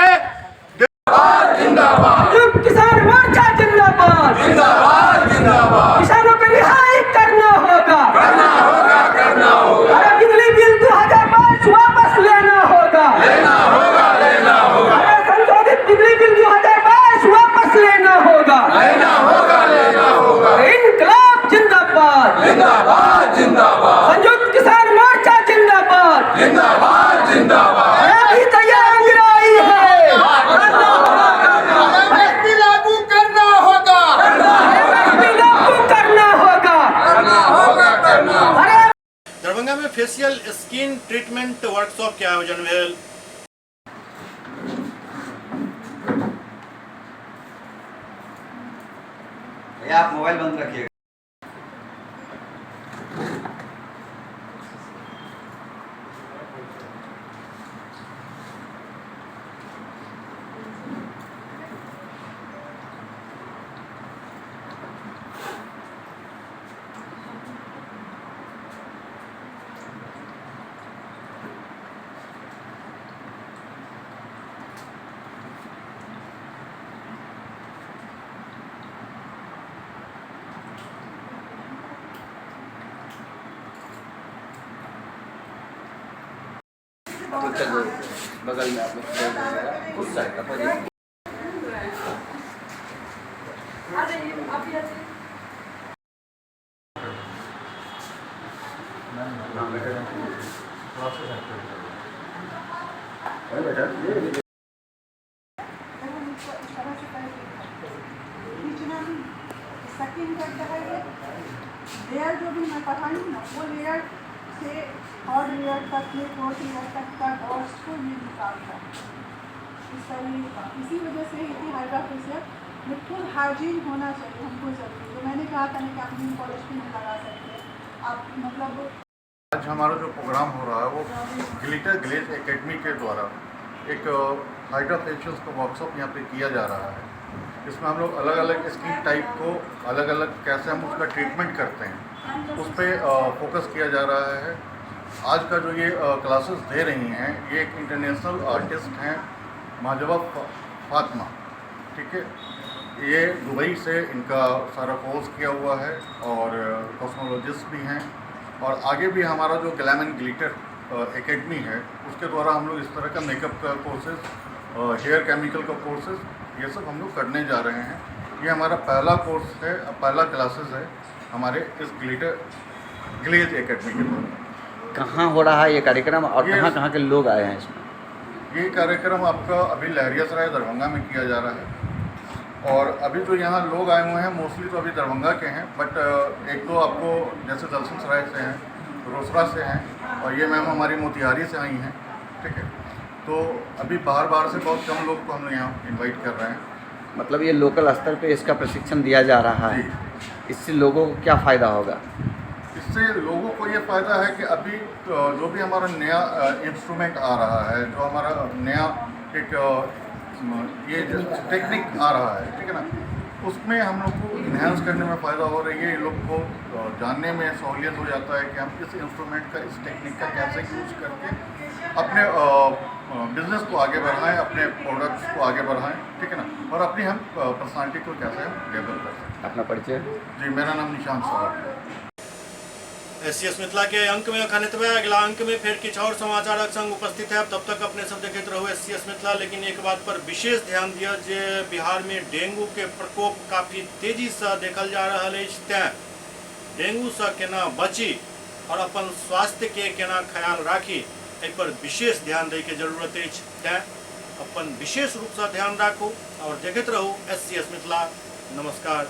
किसान मोर्चा जिंदाबाद जिंदाबाद जिंदाबाद, किसानों को रिहाई करना होगा, करना होगा, करना होगा। अरे बिजली बिल 2022 वापस लेना होगा, लेना होगा, लेना होगा। अरे संशोधित बिजली बिल 2022 वापस लेना होगा, लेना होगा, लेना होगा। इनकलाब जिंदाबाद जिंदाबाद जिंदाबाद, संयुक्त किसान मोर्चा जिंदाबाद जिंदाबाद जिंदाबाद। अभी तैयार अंगड़ाई है,
लागू करना होगा,
लागू करना होगा,
करना होगा, करना होगा।
दरभंगा में फेशियल स्किन ट्रीटमेंट वर्कशॉप के आयोजन भेल।
आप मोबाइल बंद रखिएगा। तो चलिए बगल में आप लोग खड़े हो जाइएगा। उस साइड अपोजिट।
सकिंग करता है ये लेयर जो भी मैं पढ़ाई हूँ ना, वो लेयर से थर्ड लेयर तक ये फोर्थ लेयर तक का डॉट्स को ये निकालता है। इसका ये इसी वजह से ये हाइड्रा फेशियल बिल्कुल हाइजीन होना चाहिए हमको ज़रूरी। जो मैंने कहा था ना कि आप नीम पॉलिश भी नहीं लगा सकते आप, मतलब
आज हमारा जो प्रोग्राम हो रहा है वो ग्लिटर ग्लेज एकेडमी के द्वारा एक हाइड्रा फेशियल्स का वर्कशॉप यहाँ पे किया जा रहा है। इसमें हम लोग अलग अलग स्किन टाइप को अलग अलग कैसे हम उसका ट्रीटमेंट करते हैं उस पर फोकस किया जा रहा है। आज का जो ये क्लासेस दे रही हैं ये एक इंटरनेशनल आर्टिस्ट हैं माजवा फातिमा, ठीक है। ये दुबई से इनका सारा कोर्स किया हुआ है और कॉस्मोलॉजिस्ट भी हैं। और आगे भी हमारा जो ग्लैम एंड ग्लिटर एकेडमी है उसके द्वारा हम लोग इस तरह का मेकअप का कोर्सेज, हेयर केमिकल का कोर्सेज, ये सब हम लोग करने जा रहे हैं। ये हमारा पहला कोर्स है, पहला क्लासेस है हमारे इस ग्लिटर ग्लेज एकेडमी के द्वारा।
कहाँ हो रहा है ये कार्यक्रम और कहाँ कहाँ के लोग आए हैं इसमें?
ये कार्यक्रम आपका अभी लहरियासराय दरभंगा में किया जा रहा है और अभी जो यहाँ लोग आए हुए हैं मोस्टली तो अभी दरभंगा के हैं, बट एक दो आपको जैसे दलसिंहसराय से हैं, रोसड़ा से हैं और ये मैम हमारी मोतिहारी से आई हैं, ठीक है। तो अभी बाहर बाहर से बहुत कम लोग को हम लोग यहाँ इन्वाइट कर रहे हैं।
मतलब ये लोकल स्तर पे इसका प्रशिक्षण दिया जा रहा है, इससे लोगों को क्या फ़ायदा होगा?
इससे लोगों को ये फ़ायदा है कि अभी जो भी हमारा नया इंस्ट्रूमेंट आ रहा है, जो हमारा नया एक ये टेक्निक आ रहा है, ठीक है ना, उसमें हम लोग को इन्हेंस करने में फ़ायदा हो रही है। ये लोग को जानने में सहूलियत हो जाता है कि हम इस इंस्ट्रूमेंट का, इस टेक्निक का कैसे यूज़ करके अपने बिज़नेस को आगे बढ़ाएं, अपने प्रोडक्ट्स को आगे बढ़ाएं, ठीक है ना, और अपनी हम पर्सनालिटी को कैसे हम डेवलप कर सकते
हैं। अपना परिचय?
जी, मेरा नाम निशांत साहब है।
एस मिथिला के अंक में अखन एतबे। अगला अंक में फिर किछु और समाचारक संग उपस्थित है। तब तक अपने सब देखते रहो एस मिथिला। लेकिन एक बात पर विशेष ध्यान दिया जे बिहार में डेंगू के प्रकोप काफ़ी तेजी से देखल जा रहा है, तें डेंगू से केना बची और अपन स्वास्थ्य के केना ख्याल राखी एहि पर विशेष ध्यान दै के जरूरत अछि। तें अपन विशेष रूप से ध्यान राखू और देखते रहू एस मिथिला। नमस्कार।